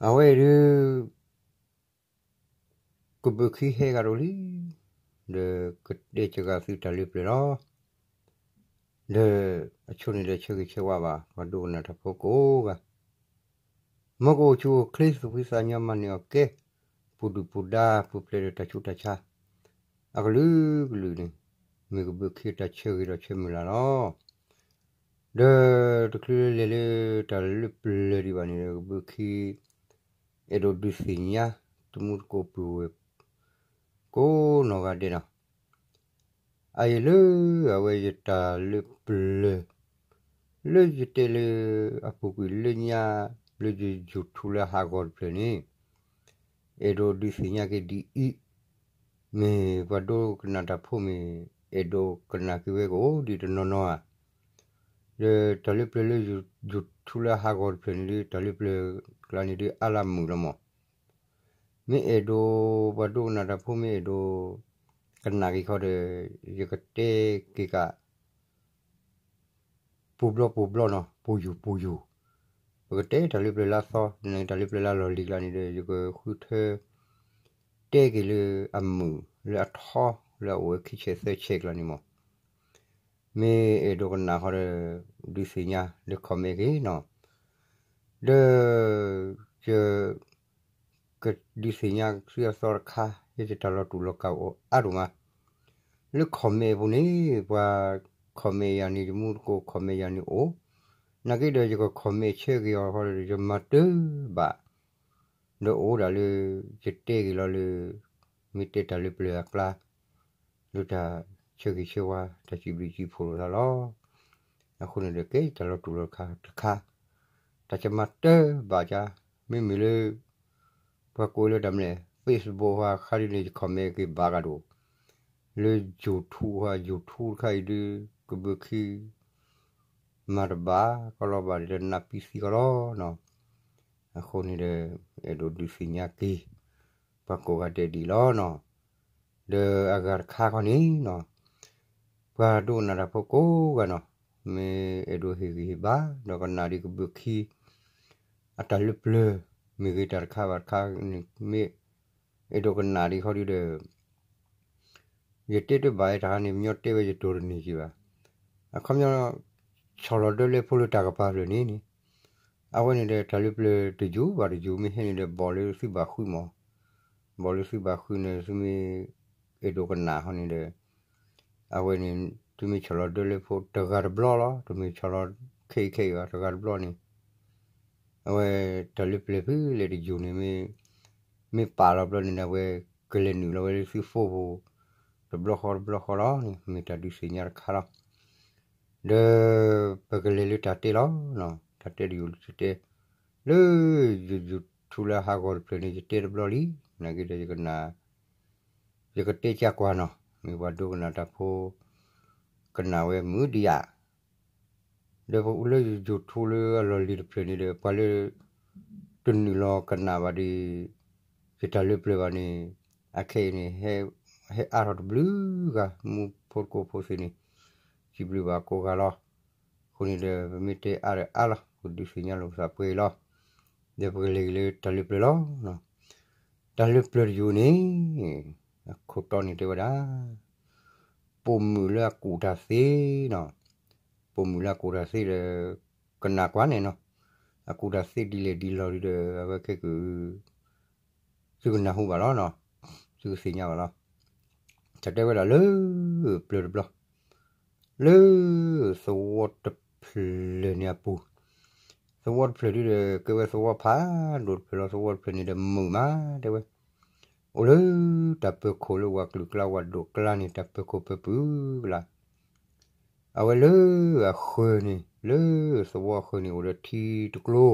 အဝဲအံၤဒုး ကဘုးခံဟဲဂၤဒိၣ်လံ, ဒီးကတဲစှၤဂၤသုတၢ်လၢပျၢၤလီၤ. ဒီးအဆိန့ၣ်ဒီးဆၢဂ့ၤဆၢဝါဘၣ် ပှၤဒိကနၣ်တၢ်ဖိကိးဂၤ, မ်ကအိၣ်ဆူၣ်အိၣ်ချ့သူၣ်ဖှံသးညီမၤန့ၢ်အီၣ်ကဲ, ပူၤဒုၣ်ပူၤဒါ ပူၤဖျဲးဒီးတၢ်ဆူးတၢ်ဆါ, အကလုာ်ကလုာ်န့ၣ် မ့ၢ်ကဘုးခံတၢ်ဆၢဂ့ၤဒီးဆၢမုၢ်လၢ်လီၤ. ဒီးတချုးလဲၤလၢတၢ်လၢပျၢၤဒံးဘၣ်န့ၣ်ဒီး ကဘုးခံ အဲၣ်ဒိးဒုးသ့ၣ်ညါ တမူတကိးပုၢ်ဝဲၢ် ကိးနီၢ်ဂၤဒဲးနီၤ, အအံၤလၢအဝဲယတၢ်လၢပျၢၤ လၢယတဲလၢအပူၤကွံာ်လၢညါ လၢယ YouTube လၢဟးဂီၤတဖျၢၣ်န့ၣ် အဲၣ်ဒိးဒုးသ့ၣ်ညါက့ၤဒ်အံၤ, မ့ၢ်ပှၤဒိကနၣ်တၢ်ဖိမ့ၢ် အဲၣ်ဒိးကနၣ်က့ၤဝဲကအိၣ်ဒံးတနီၤနီၤဧါ. ဒီးတၢ်လၢပျၢၤလၢ YouTube လၢဟးဂီၤတဖျၢၣ်န့ၣ်ဒုး တၢ်လၢပျၢၤကျါန့ၣ်ဒုး အါလၢမုာ်လီၤမး, မ့ၢ်အဲၣ်ဒိး ပှၤဒိကနၣ်တၢ်ဖိမ့ၢ်အဲၣ်ဒိး ကနၣ်က့ၤခီဒီး ယကတဲက့ၤကး ပူၤဘျီပူၤဘျီနီၤ ပူၤယူၤပူၤယူၤ, ပကတဲတၢ်လၢပျၢၤလၢအသီ တၢ်လၢပျၢၤလၢအလီၢ်လံၤကျါန့ၣ်ဒီး ယကဃုထၢ တဲက့ၤလၢအမုာ်လၢအထီလၢအအိၣ်ဝဲခံဆဲးသၢဆဲးကျါန့ၣ်မး, မ့ၢ်အဲၣ်ဒိးကနၣ်ဃီဒီး ဒုးသ့ၣ်ညါလၢ comment က့ၤနီၤ, ဒီး ယ ကဒုးသ့ၣ်ညါသုအသီတခါ ယတၢ်လီၤတူာ်လီၤကာ်အိၣ်အါဒိၣ်မး, လၢ comment အပူၤန့ၣ် ပှၤ comment ယၤန့ၣ် ယမူတကိး comment ယၤန့ၣ်အိၣ်, နာ်က့ဒီးယက comment ဆၢက့ၤအီၤဃီဒီး ယမၤတၢ်ဘၣ်, ဒီးအိၣ်ဒၣ်လၢ ယတဲက့ၤလီၤလၢ မ့ၢ်တဲတၢ်လၢပျၢၤအကျါ လၢတၢ်ဆၢဂ့ၤဆၢဝါ တၢ်စံးဘျုးစံးဖှိၣ်လိာ်သးလီၤ. အဃိန့ၣ်ဒီး ကဲတၢ်လီၤတူာ်လီၤကာ်တခါ, တၢ်ကမၤတၢ်ဘၣ်ကါ, မ့မ့ၢ်လၢ ပှၤကိးလၢတၢ်မနုၤလဲၣ် Facebook ဟါခါဒ်န့ၣ် ယ comment က့ၤဘၣ်ကါဒိၣ်, လၢ YouTube ဟါ YouTube တခါအံၤဒုး ကဘုးခံ မၤတဘၣ်ကီလီၤဘၣ်ဒီး နးပံသံကီလီၤနီၤ, အဃိန့ၣ်ဒီး အဲၣ်ဒိးဒုးသ့ၣ်ညါက့ၤ ပှၤကိးဂၤဒဲးဒ်အံၤလီၤနီၤ, ဒီးအဂၤတခါခီန့ၣ်နီၤ, ပှၤဒိကနၣ်တၢ်ဖိကိးဂၤနီၤ, မ့ၢ်အဲၣ်ဒိးဟ့ၣ်ဂံၢ်ဟ့ၣ်ဘါ ဒီးကနၣ်ဒံးကဘုးခံ အတၢ်လၢပျၢၤ မ့ၢ်ဂ့ၤတၢ်တခါဘၣ်တခါန့ၣ် မ့ၢ်အဲၣ်ဒိးကနၣ်ဒံးခီဒုဒီး ယတဲတဘၣ်တခါန့ၣ် မညီတဲဝဲယတိၢ်တန့ၢ်က့ၤဘၣ်. အခီပညီ ဆီၣ်လီၤဒၢလဲဖိလၢတၢ်ကပၤဖျၢၣ်န့ၣ်န့ၣ်, အဝဲန့ၣ်ဒီးတၢ်လၢပျၢၤတယုၢ်ဘၣ်တယုၢ်မ့ၢ်ဟဲန့ၣ်ဒီး ဘီၣ်လၢသုဘၣ်ဃုမး, ဘီၣ်လၢသုဘၣ်ဃုန့ၣ် သုမ့ၢ်အဲၣ်ဒိးကနၣ်ဟီန့ၣ်ဒီး အဝဲန့ၣ် သုမ့ၢ်ဆီၣ်လီၤဒၢလဲဖိတဂၤတဘျီလီၤ, တမ့ၢ်ဆီၣ်လီၤခဲအံၤခဲအံၤဘၣ် တဂၤတဘျီန့ၣ် အဝဲတၢ်လၢပျၢၤဖုလဲၣ်တယုၢ်န့ၣ် မ့ၢ်ပာ်လီၤဘျီန့ၣ် အဝဲကလဲၤနုာ်လီၤဝဲလၢသု phone ပူၤ တဘျီဃီတဘျီဃီလီၤန့ၣ် မ့ၢ်တၢ်ဒုးသ့ၣ်ညါတခါလီၤ. ဒီးပကလဲၤလၢတၢ်တဲလီၤ, တၢ်တဲတယုၢ်လၢယတဲ လၢယ YouTube လၢဟးဂီၤတဖျၢၣ်န့ၣ် ယတဲတဘျီလံ, နာ်က့ဒီးယကနၣ် ယကတဲကၢ်ကွၢ်နီၤ, မ့ၢ်ပှၤဒိကနၣ်တၢ်ဖိ ကနၣ်ဝဲမုာ်ဒံးဧါ. ဒီးလၢယ YouTube လၢအလီၢ်လံၤတဖျၢၣ်န့ၣ်ဒီး ပှၤလၢ တနုာ်လီၤကနၣ်ဘၣ်ဒီး ယတၢ်လၢပျၢၤဘၣ်န့ၣ် အခဲအံၤန့ၣ် ဟဲအါထီၣ်တဘျုးဂၤ မူဖိတကိးဖိသ့ၣ်န့ၣ် စံးဘျုးဘၣ်ကိးဂၤလီၤ. အဃိန့ၣ်ဒီး ပမ့ၢ်တဲအါဒီးအါလီၤ ပကဒုးသ့ၣ်ညါလိာ်ပသးပှဲၤအံၤလီၤ. ဒီးပကလဲၤက့ၤလၢတၢ်လၢပျၢၤလီၤ. တၢ်လၢပျၢၤတယုၢ်န့ၣ် အခိၣ်တီန့ၣ်တဲဝဲဒၣ် ပိာ်မုၣ်လၢအကူၣ်တၢ်သ့နီၤ, ပိာ်မုၣ်လၢအကူၣ်တၢ်သ့ဒီး ကနၣ်ကွၢ်န့ၣ်နီၤ, အကူၣ်တၢ်သ့ဒ်လဲၣ်ဒ်လဲၣ်ဒီး အဝဲခဲက သုကနၢ်ဟူဘၣ်လီၤနီၤ, သုကသ့ၣ်ညါဘၣ်လီၤ. တၢ်တဲဝဲဒၣ်လၢ ပျၢၤတဘျီ လၢသဝီတဖျၢၣ်န့ၣ်အပူၤ, သဝီတဖျၢၣ်ဒ်ဒီး ကဲဝဲသဝီဖးဒိၣ်တဖျၢၣ်လီၤ. သဝီတဖျၢၣ်န့ၣ်ဒီးမုာ်မး တဲဝဲ, အိၣ်လၢတၢ်ပၢၤခိၣ်လၢဝၤကျုာ်ကျါ ဝၤဒိၣ်ကျါန့ၣ် တၢ်ပၢၤခိၣ်ပၢၤပုၢ်ကလါ အဝဲလၢအဃၢၤန့ၣ် လၢသဝီအဃၢၤန့ၣ် အိၣ်ဒီးထံတကျိ,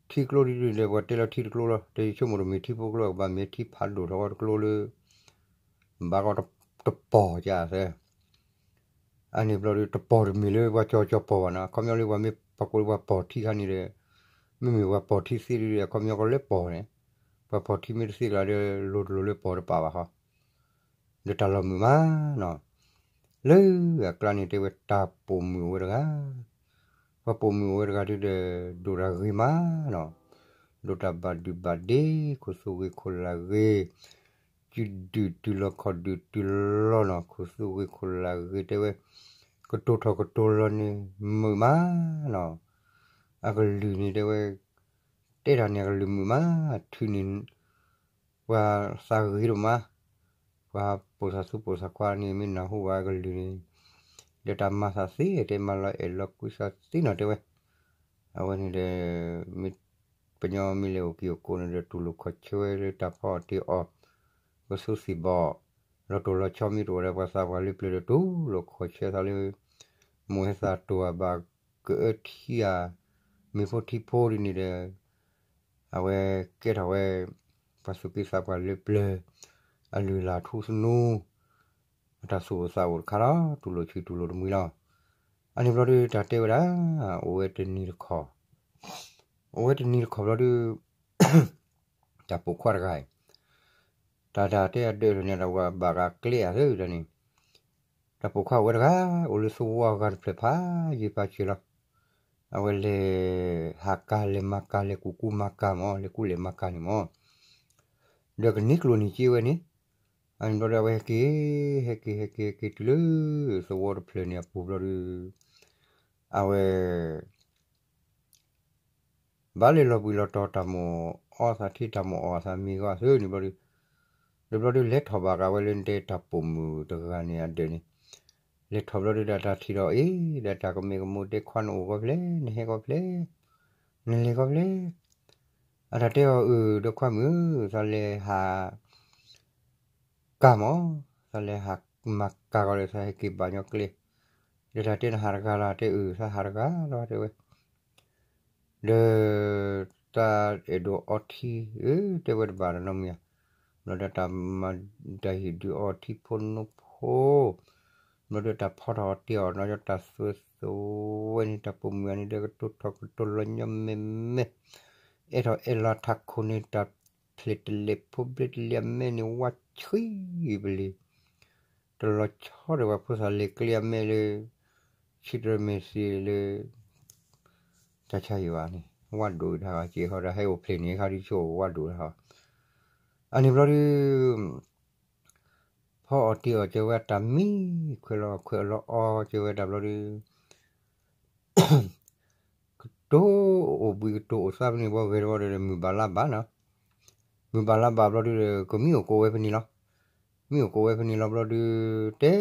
ထံကျိဒ်န့ၣ်ဒီး ပှၤတဲလီၤထံတကျိလီၤ. တဲယဆိကမိၣ်တမ့ၢ်ထံဖိကျိ ကဘၣ်မ့ၢ်ထံဖးဒိၣ်ထီၣ်ဝဲတကျိလၢ ဘၣ်ကီးတပီၢ်ကသၢ အန့ၣ်ဘျီဒီး တပီၢ်တမ့ၢ်လၢပှၤကၠီကၠီပီၢ်ဘၣ်နီၤ. အခီပညီလၢပှၤမ့ၢ်ပှၤကိးလၢပှၤပီၢ်ထံခါန့ၣ်ဒီး မ့မ့ၢ်ပှၤပီၢ်ထံသ့ဒ်ဒီး အခီပညီကလၢပီၢ်န့ၣ်, ပှၤပီၢ်ထံမ့ၢ်တသ့ကျါဒီး လိၤတလိၤလၢပီၢ်တပာ်ဘၣ်ဃီ, ဒီးတၢ်လီၤမုာ်မးနီၤ. လၢအကျါန့ၣ်တဲဝဲတၢ်ပိာ်မုၣ်အိၣ်ဝဲတဂၤ, ပှၤပိာ်မုၣ်အိၣ်ဝဲတဂၤဒ်ဒီး ဒိၣ်တၢ်ဂ့ၤမးနီၤ. ဒိးတၢ်ဘၣ်ဒုၣ်ဘၣ်ဒ့ ခိၣ်သူဂ့ၤခိၣ်လၢ်ဂ့ၤ, စုဒုၣ်တုၤလီၤခီၣ်ဒုၣ်တုၤလီၤနီၤ ခိၣ်သူဂ့ၤခိၣ်လၢ်ဂ့ၤ တဲဝဲ, ကတိၤထီၣ်ကတိၤလီၤန့ၣ် မုာ်မးနီၤ, အကလုၢ်န့ၣ်တဲဝဲ, တဲတၢ်န့ၣ်အကလုၢ်မုာ်မး, ထုးန့ၢ် ပှၤသးဂ့ၤဒိၣ်မး, ပှၤပိာ်သးသူပိာ်သးခွါန့ၣ် မ့ၢ်နၢ်ဟူဘၣ်အကလုၢ်န့ၣ်, ဒီးတၢ်မၤသးသ့ တဲမၤလီၤအဲၣ်လီၤကွံသးသ့နီၤ တဲဝဲ, အဝဲန့ၣ်ဒီး မ့ၢ်ပညီမ့ၢ်လဲၤအိၣ်က့ၤအိၣ်ကိးန့ၣ်ဒီး တူၢ်လိာ်ခီၣ်ဆၢဝဲလၢတၢ်ဖီအီၣ်တ့ၢ်အီၣ်, ကသူသ့ၣ်ဘီၣ်, လီၤတိၢ်လီၤဆီမ့ၢ်တအိၣ်ဒီးပှၤသးပှၢ်လၢပျၢၤဒီး တူၢ်လိာ်ခီၣ်ဆၢသးလၢ မိၢ်ဟဲသးတိၢ်အဘၣ်ကအၢထံဧါ, မ့ၤဖိထံဖိဒ်န့ၣ်ဒီး အဝဲကဲထီၣ်ဝဲ ပှၤသူၣ်က့သးပှၢ်လၢပျၢၤ အလုၢ်အလၢ်ထူသနူ အတၢ်သူၣ်အိၣ်သးအိၣ်တခါလီၤ. တူၢ်လိာ်ဆံတူၢ်လိာ်တမှံလီၤ. အန့ၣ်ဘျီဒုး တၢ်တဲဝဲဒၣ် အိၣ်ဝဲတနံၤတခီ, အိၣ်ဝဲတနံၤတခီဘျီဒုး တၢ်ပိာ်ခွါတဂၤအံၤ တၢ်တၢ်တဲအဒၢးလၢန့ၣ် တၢ်ဝဲဘၣ်ဂၤကျဲအသၢတၢ်န့ၣ်, တၢ်ပိာ်ခွါအိၣ်ဝဲတဂၤ အိၣ်လၢသဝီအဂၤတဖျၢၣ်ဖးယံၤဖးစၢၤလီၤ. အဝဲလဲၤဟးကၤ လဲၤမၤကၤ လဲၤကူၣ်ကူမၤကၤမၢ် လဲၤကူလဲၤမၤကၤန့ၣ်မၢ်, ဒီးကနံၤကျိၤန့ၣ်က့ဝဲန့ၣ်, အန့ၣ်ဘျီဒီး အဝဲဟဲက့ၤ ဟဲက့ၤ ဟဲက့ၤ ဟဲက့ၤတုၤလၢ သဝီတဖျၢၣ်န့ၣ်အပူၤဘျီဒုး အဝဲ ဘၣ်လၢလီၤဘှံးလီၤတီၤ တၢ်မိၣ်အီသးထံ တၢ်မိၣ်အီသးမံၤဂီၢ်အသိးန့ၣ်ဘျီဒုး, ဒီးဘျီဒုး လဲၤထီၣ်ဘၣ်ကးဝဲလၢနတဲတၢ်ပိာ်မုၣ်တဂၤန့ၣ်အဒၢးန့ၣ်, လဲၤထီၣ်ဘျီဒုး ဒီးတၢ်ထံၣ်ဒီးအ့ ဒီးတၢ်ကမ့ၢ်ကမိၣ်တဲခွါ နအိၣ်ကီၢ်ဖျဲၣ် နဟဲကီၢ်ဖျဲၣ် နလဲၤကီၢ်ဖျဲၣ်, အတၢ်တဲအီၤအုး ဒီးခွါမုၣ်ဧၢ သးလဲၤဟး ကၤမၢ်, သးလဲၤဟးမၤကၤကီးဒီး သးဟဲက့ၤဘၣ်ညီကျဲ, ဒီးတၢ်တဲနဟးတဂၤလီၤ တဲအုး သးဟးတဂၤလီၤ တဲဝဲ, ဒီး တၢ်အဲၣ်ဒိးအီထံ အၢ တဲဝဲတဘၣ်နီတမံၤဧါ, ဘျီဒီးတၢ်မၤတၢ်ဟ့ၣ်ဒုးအီထံဖိနိဖိ, ဘျီဒီးတၢ်ဖီထီၣ်အီၤတ့ၢ်အီၤ နီၢ်ကီၢ်တၢ်သွဲသွဲဝဲန့ၣ် တၢ်ပိာ်မုၣ်အန့ၣ်ဒီး ကတိၤထီၣ်ကတိၤလီၤညီမဲာ်မဲာ်, အဲၣ်ထီၣ်အဲၣ်လီၤထးခိၣ်န့ၣ် တၢ် ဖျဲၣ်တလဲၣ်ဖိဘျ့တလဲၣ်အမဲာ်န့ၣ် ဝါဆှံပလံၤ, တလီၤဆီဒီးပှၤဖိသၣ်လဲၤကျဲအမဲာ်လၢ ဆံတရမဲာ်သ့လၢ တၢ်ဆါဟံၣ်ဘၣ်န့ၣ် ဝါဒိၣ်တၢ်ဂၤက့ၤဃီ ဒီးဟဲအိၣ်ဖျဲၣ်န့ၣ်ခါဒ်ဆိဝါဒိၣ်တၢ်ဃီ, အန့ၣ်ဘျီဒုး ဖီအီၣ်တ့ၢ်အီၣ်ကၢၤဝဲတၢ်မံ, ခွဲးလီၤခွဲးလီၤအီကၢၤဝဲတၢ်ဘျီဒုး ကတိၤအိၣ်ဘှံးကတိၤအိၣ်သးဖဲန့ၣ် ဘီဂဲၤတဘီဒီး မုၢ်ဘၣ်လါဘၣ်နီၤ, မုၢ်ဘၣ်လါဘၣ်ဘျီဒုးဒီး ကမံအိၣ်ကိးဝဲဖဲန့ၣ်လီၤ. မံအိၣ်ကိးဝဲဖဲန့ၣ်လီၤဘျီဒုး တဲ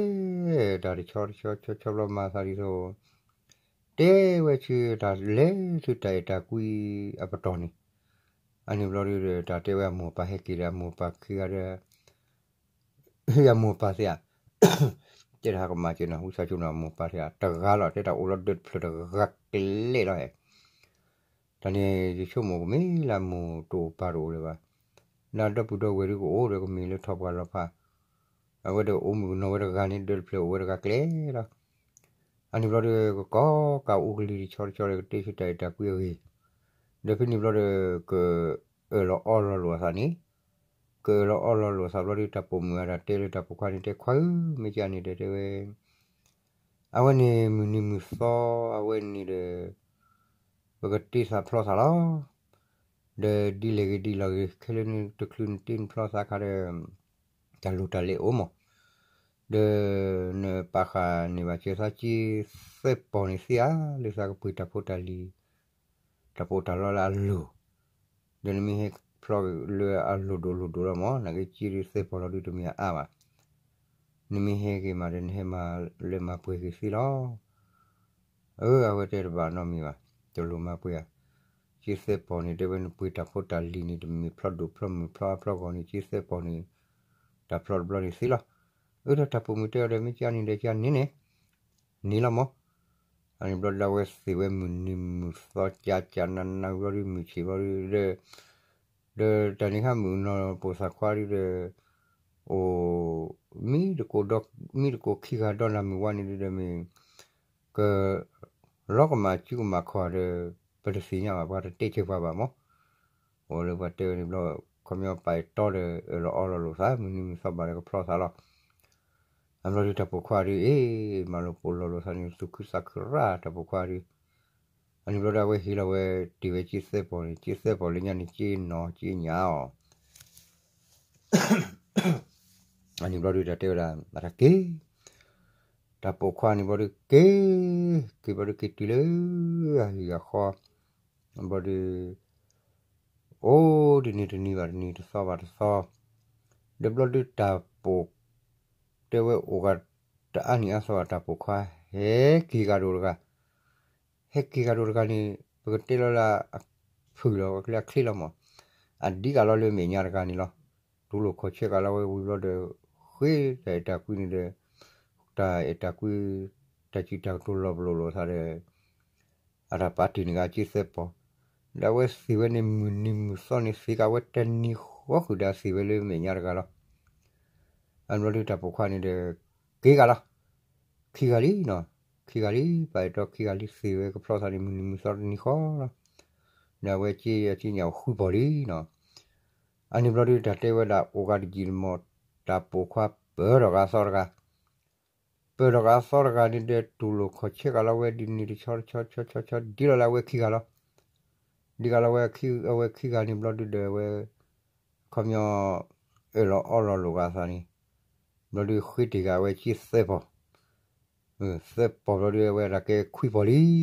တၢ်တဆီတဆီဆီဆီဘျီမၤသးဒ်သိး တဲဝဲဆူတၢ်လဲၤဆူတၢ်အဲၣ်တၢ်ကွံအပတီၢ်န့ၣ်, အန့ၣ်ဘျီဒုးဒီး တၢ်တဲဝဲအမိၢ်ပၢ်ဟဲက့ၤဒီး အမိၢ်ပၢ်ခံဂၤဒီး အမိၢ်ပၢ်သ့ၣ်ဧါ, တဲတၢ်ဟးကမၤစၢၤနီၤ ဟူသၣ်ဆိနီၤ အမိၢ်ပၢ်သ့ၣ်ဧါ တဂၤလီၤ တဲတၢ်အိၣ်လီၤဒၢးတဖျၢၣ်တဂၤကျဲလီၤဟဲ, တၢ်န့ၣ် ယဆိကမိၣ်ကမ့ၢ်လၢအမိၢ်တအိၣ်ပၢ်တအိၣ်လၢၤဘၣ်, လၢအဒီပုၢ်ဒီဝဲၢ်ဒုကအိၣ်ဒီးကမ့ၢ်လၢထီၣ်ပှၢ်လီၤဖး, အဝဲဒီးအိၣ်မုၣ်ကနီၤဝဲတဂၤန့ၣ် ဒၢးတဖျၢၣ်အိၣ်ဝဲတဂၤကျဲလီၤ. အန့ၣ်ဘျီဒီး ကကိးကးအိၣ်ကလံၤတဆီတဆီဒီး ကတဲဆူတၢ်အဲၣ်တၢ်ကွံအဂ့ၢ်, ဒီးဖဲန့ၣ်ဘျီဒီး ကအၢၣ်လီၤအီလီၤလိာ်အသးန့ၣ်, ကအၢၣ်လီၤအီလီၤလိာ်အသးဘျီဒီး တၢ်ပိာ်မုၣ်အတၢ်တဲလၢတၢ်ပိာ်ခွါန့ၣ် တဲခွါဧၢ မ့ၢ်ကန့ၣ်ဒီးတဲဝဲ အဝဲန့ၣ်မုၢ်နံၤမုၢ်သီအဝဲန့ၣ်ဒီး ပကတ့သးဖျီသးလီၤ. ဒီးဒ်လဲၣ်ဂ့ၤဒ်လဲၣ်ဂ့ၤ ခဲလၢာ်နတချုးနတ့နဖျီသးခါဒီး တၢ်လိၣ်တၢ်လဲၤအိၣ်မး, ဒီးနပာ်ဃာ်န့ၢ်ဘၣ်စၢၤသးက့ သၢပီၢ်န့ၣ်သ့ဧါ, လၢသးကပှ့ၤတၢ်ဖိတၢ်လံၤ တၢ်ပီးတၢ်လီလၢအလိၤ, ဒီးနမ့ၢ်ဟဲဖျီလၢအလိၤဒိၣ်လိၤဒိၣ်လီၤမး, နာ်က့က့ဒုးသၢပီၢ်လီၤဒုးတမ့ၢ်အအါဘၣ်, နမ့ၢ်ဟဲက့ၤမးဒီးနဟဲမၤလၢမၤပှဲၤက့ၤသ့လီၤ. အၢ အဝဲတဲတဘၣ်နီတမံၤဘၣ်, တလိၣ်မၤပှဲၤဧါ, က့သၢပီၢ်န့ၣ် တဲဝဲနပှ့ၤတၢ်ဖိတၢ်လံၤန့ၣ် တမ့ၢ်ဖျီဒိၣ်ဖျီမုၢ်ဖျီအါဖျီဂီၢ်န့ၣ် က့သၢပီၢ်န့ၣ် တၢ်ဖျီတဘျီန့ၣ်သ့လီၤ. အၢ ဒီးတၢ်ပိာ်မုၣ်တဲအီၤဒီး မ့ၢ်ကန့ၣ်ဒီးကန့ၣ်န့ၣ် န့ၣ်လီၤမး. အန့ၣ်ဘျီဒၣ်ဝဲသ့ၣ်ဝဲမုၢ်နံၤမုၢ်သီကၠးကၠးနးနးဘျီဒုး မုၢ်ဆ့ၣ်ဘျီဒုး ဒီး ဒီးတၢ်န့ၣ်ခါမုၣ်ကနီၤပိာ်သးခွါဒုးဒီး အိၣ် မံတကိးဒီး မံတကိးခံဂၤဒီးနၤမုၢ်ဝါန့ၣ်ဒုးဒီးမ့ၢ် က လီၤကမၣ်စုကမၣ်ခီၣ်ဒီး ပတသ့ၣ်ညါဘၣ် ပှၤတတဲဆၢပှၤဘၣ်မး. အိၣ်လၢပှၤတဲဝဲန့ၣ်ဘျီ ခီပညီပာ်တီဒီး အၢၣ်လီၤအီလီၤလိာ်သး မုၢ်နံၤမုၢ်သီဘၣ်ဒီးကဖျီသးလီၤ. အဘျီဒုးတၢ်ပိာ်ခွါဒုး အ့ၣ် မၤလိာ်ပိာ်လီၤလိာ်သးန့ၣ် သူၣ်ခုသးခုရၣ်တၢ်ပိာ်ခွါဒုး အန့ၣ်ဘျီဒီး အဝဲဟ့ၣ်လီၤဝဲတ့ၢ်ဝဲကၠ့သၢပီၤန့ၣ်, ကၠ့သၢပီၤလၢညါန့ၣ် ကၠ့နီၢ်ကၠ့ညၣ်အီၤ. အန့ၣ်ဘျီဒီး တၢ်တဲဝဲဒၣ် အတၢ်က့ၤ, တၢ်ပိာ်ခွါန့ၣ်ဘျီဒီးက့ၤ, က့ၤဘျီဒီးက့ၤတုၤလၢအဟံၣ်အဃီ, ဘျီဒီး အိၣ်တနံၤတနံၤဘၣ်တနံၤ တသီဘၣ်တသီ, ဒီးဘျီဒီးတၢ်ပိာ်, တဲဝဲအိၣ်ဂၤတအါနံၣ်အါသီဘၣ် တၢ်ပိာ်ခွါ ဟဲက့ၤဂၤဒိၣ်တဂၤ, ဟဲက့ၤဂၤဒိၣ်တဂၤန့ၣ် ပကတဲလီၤလၢအဖုၣ်လီၤ လၢအချ့လီၤမး, အဒံးကးလီၤလၢမဲာ်ညါတဂၤန့ၣ်လီၤ. တူၢ်လိာ်ခီၣ်ဆဲးကးလီၤဝဲဝံၤဘျီဒီး ဃ့တၢ်အဲၣ်တၢ်ကွံန့ၣ်ဒီး တၢ်အဲၣ်တၢ်ကွံ တၢ်စံးတၢ်ကတိၤလီၤပလိာ်လိာ်သးဒီး အတၢ်ပာ်တ့ၢ်န့ၢ်ဂၤကၠ့သၢပီၤ, ဒီးအဝဲသ့ၣ်ဝဲန့ၣ် မုၢ်နံၤမုၢ်သီန့ၣ် သ့ကးဝဲတနံၤဃီဃုာ်ဒီးသ့ၣ်ဝဲလၢမဲာ်ညါတဂၤလီၤ. အန့ၣ်ဘျီဒီးတၢ်ပိာ်ခွါန့ၣ်ဒီး က့ၤဂၤလီၤ. ခံဂၤလံနီၤ, ခံဂၤလံ, ပာ်အဲၣ်တီခံဂၤလံ သ့ၣ်ဝဲကဖျီသးန့ၣ် မုၢ်နံၤမုၢ်သီတနံၤဃီလီၤ. ဒီးအဝဲကၠ့အကၠ့ညၣ်အိၣ်ဃုပီၤလံနီၤ. အန့ၣ်ဘျီဒီးတၢ်တဲဝဲဒၣ်အိၣ်ဂၤတယံာ်တမီၢ် တၢ်ပိာ်ခွါပၢၤထီၣ်ဂၤသီတဂၤ ပၢၤထီၣ်ဂၤသီတဂၤန့ၣ်ဒီး တူၢ်လိာ်ခီၣ်ဆဲးကးလီၤဝဲဒ်န့ၣ်တဆီတဆီဆီဆီဆီ ဒ်လီၤလၢအဝဲခံဂၤလီၤ. ဒ်ကးလီၤဝဲအဝဲခံဂၤန့ၣ်ဘျီဒုဒီး အဝဲ ခီပညီ အၢၣ်လီၤအီလီၤလိာ်ဂၤသးန့ၣ် ဘျီဒုဃ့တ့ၢ်ဂၤအဝဲကၠ့သၢပီၤ, သၢပီၤဘျီဒုအဝဲဒၣ်ကဲခွံပီၤလံ.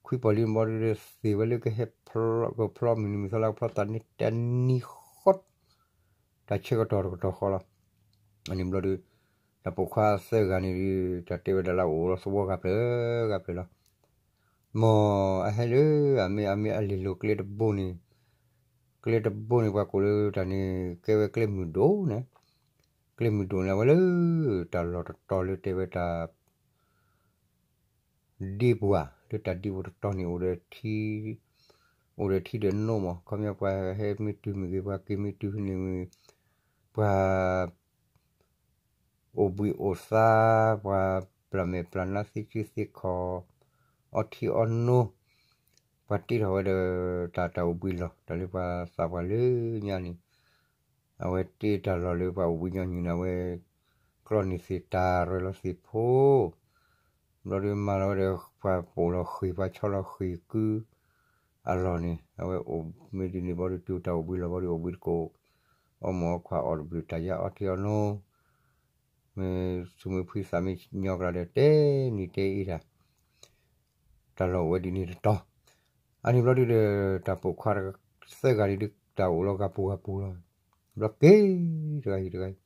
ခွံပီၤလံဘျီဒုဒီး သ့ၣ်ဝဲလၢကဟဲဖျီ ကဖျီမုၢ်နံၤမုၢ်သီလၢကဖျီသးန့ၣ်တနံၤဃီ တၢ်ဆၢကတီၢ်တကတီၢ်ဃီလီၤ. အန့ၣ်ဘျီဒု တၢ်ပိာ်ခွါသၢဂၤန့ၣ်ဒု တၢ်တဲဝဲဒၣ်လၢအအိၣ်လီၤသဝီဂၤဖျၢၣ်ဂၤဖျၢၣ်လီၤ. မ်အဟဲလၢအမ့ၢ်အမ့ၢ်အလ့ၢ်လိၤကျဲတဘိန့ၣ်, ကျဲတဘိန့ၣ် ပှၤကိးလၢတၢ်န့ၣ် ကဲဝဲကျဲမုၢ်ဒိၣ်န့ၣ်, ကျဲမုၢ်ဒိၣ်န့ၣ် အဝဲလၢ တၢ်လီၢ်တတီၤလၢတဲဝဲတၢ် ဒ့ပူၤဧါ, လၢတၢ်ဒ့ပူၤတတီၤန့ၣ် အိၣ်ဒီးထံ, အိၣ်ဒီးထံဒီးနိမး, ခီပညီပှၤဟဲမ့ၢ်တုၤမ့ၢ်ဂ့ၤ ပှၤက့ၤမ့ၢ်တုၤန့ၣ်မ့ၢ် ပှၤ အိၣ်ဘှံးအိၣ်သါ, ပှၤပျၢ်မဲာ်ပျၢ်နါသ့စုသ့ခီၣ်, အီထံအီနိ, ပှၤတ့ထီၣ်ဝဲဒီး တၢ်တၢ်အိၣ်ဘှံးလီၢ် တၢ်လၢပှၤသးပှၢ်လၢညါန့ၣ်, အဝဲတ့တၢ်လီၢ်လၢပှၤအိၣ်ဘှံးညီနုၢ်န့ၣ် အဝဲ ကျီန့ၢ်သ့ၣ်တၢ်ရၢလီၤသ့ၣ်ဖိ ဘျီဒုမၤလီၤဝဲဒီး ပှၤပိာ်လီၤဃ့ၢ် ပှၤဆီလီၤဃ့ၢ်ကု အလီၢ်န့ၣ် အဝဲအိၣ်မ့ၢ်ဒ်န့ၣ်ဘျီဒု တုၤတၢ်အိၣ်ဘှံးလီၢ်ဘျီဒု အိၣ်ဘှံးတကိး အီၣ်မ့ၤအီခွါ အီၣ်တဘျုးတၢ်ယါ အီထံအီနိ မ့ၢ်သူၣ်မ့ၢ်ဖှံသးမ့ၢ်ညီကျါဒီး တဲနံၤတဲအ့တၢ် တၢ်လီၢ်အိၣ်ဝဲဒ်န့ၣ်တတီၤ, အန့ၣ်ဘျီဒုဒီး တၢ်ပိာ်ခွါသၢဂၤန့ၣ်ဒု တၢ်အိၣ်လီၤဂၤပူၤဂၤပူၤလီၤ, ဘျီက့ၤတဂၤဟံၣ်တဂၤ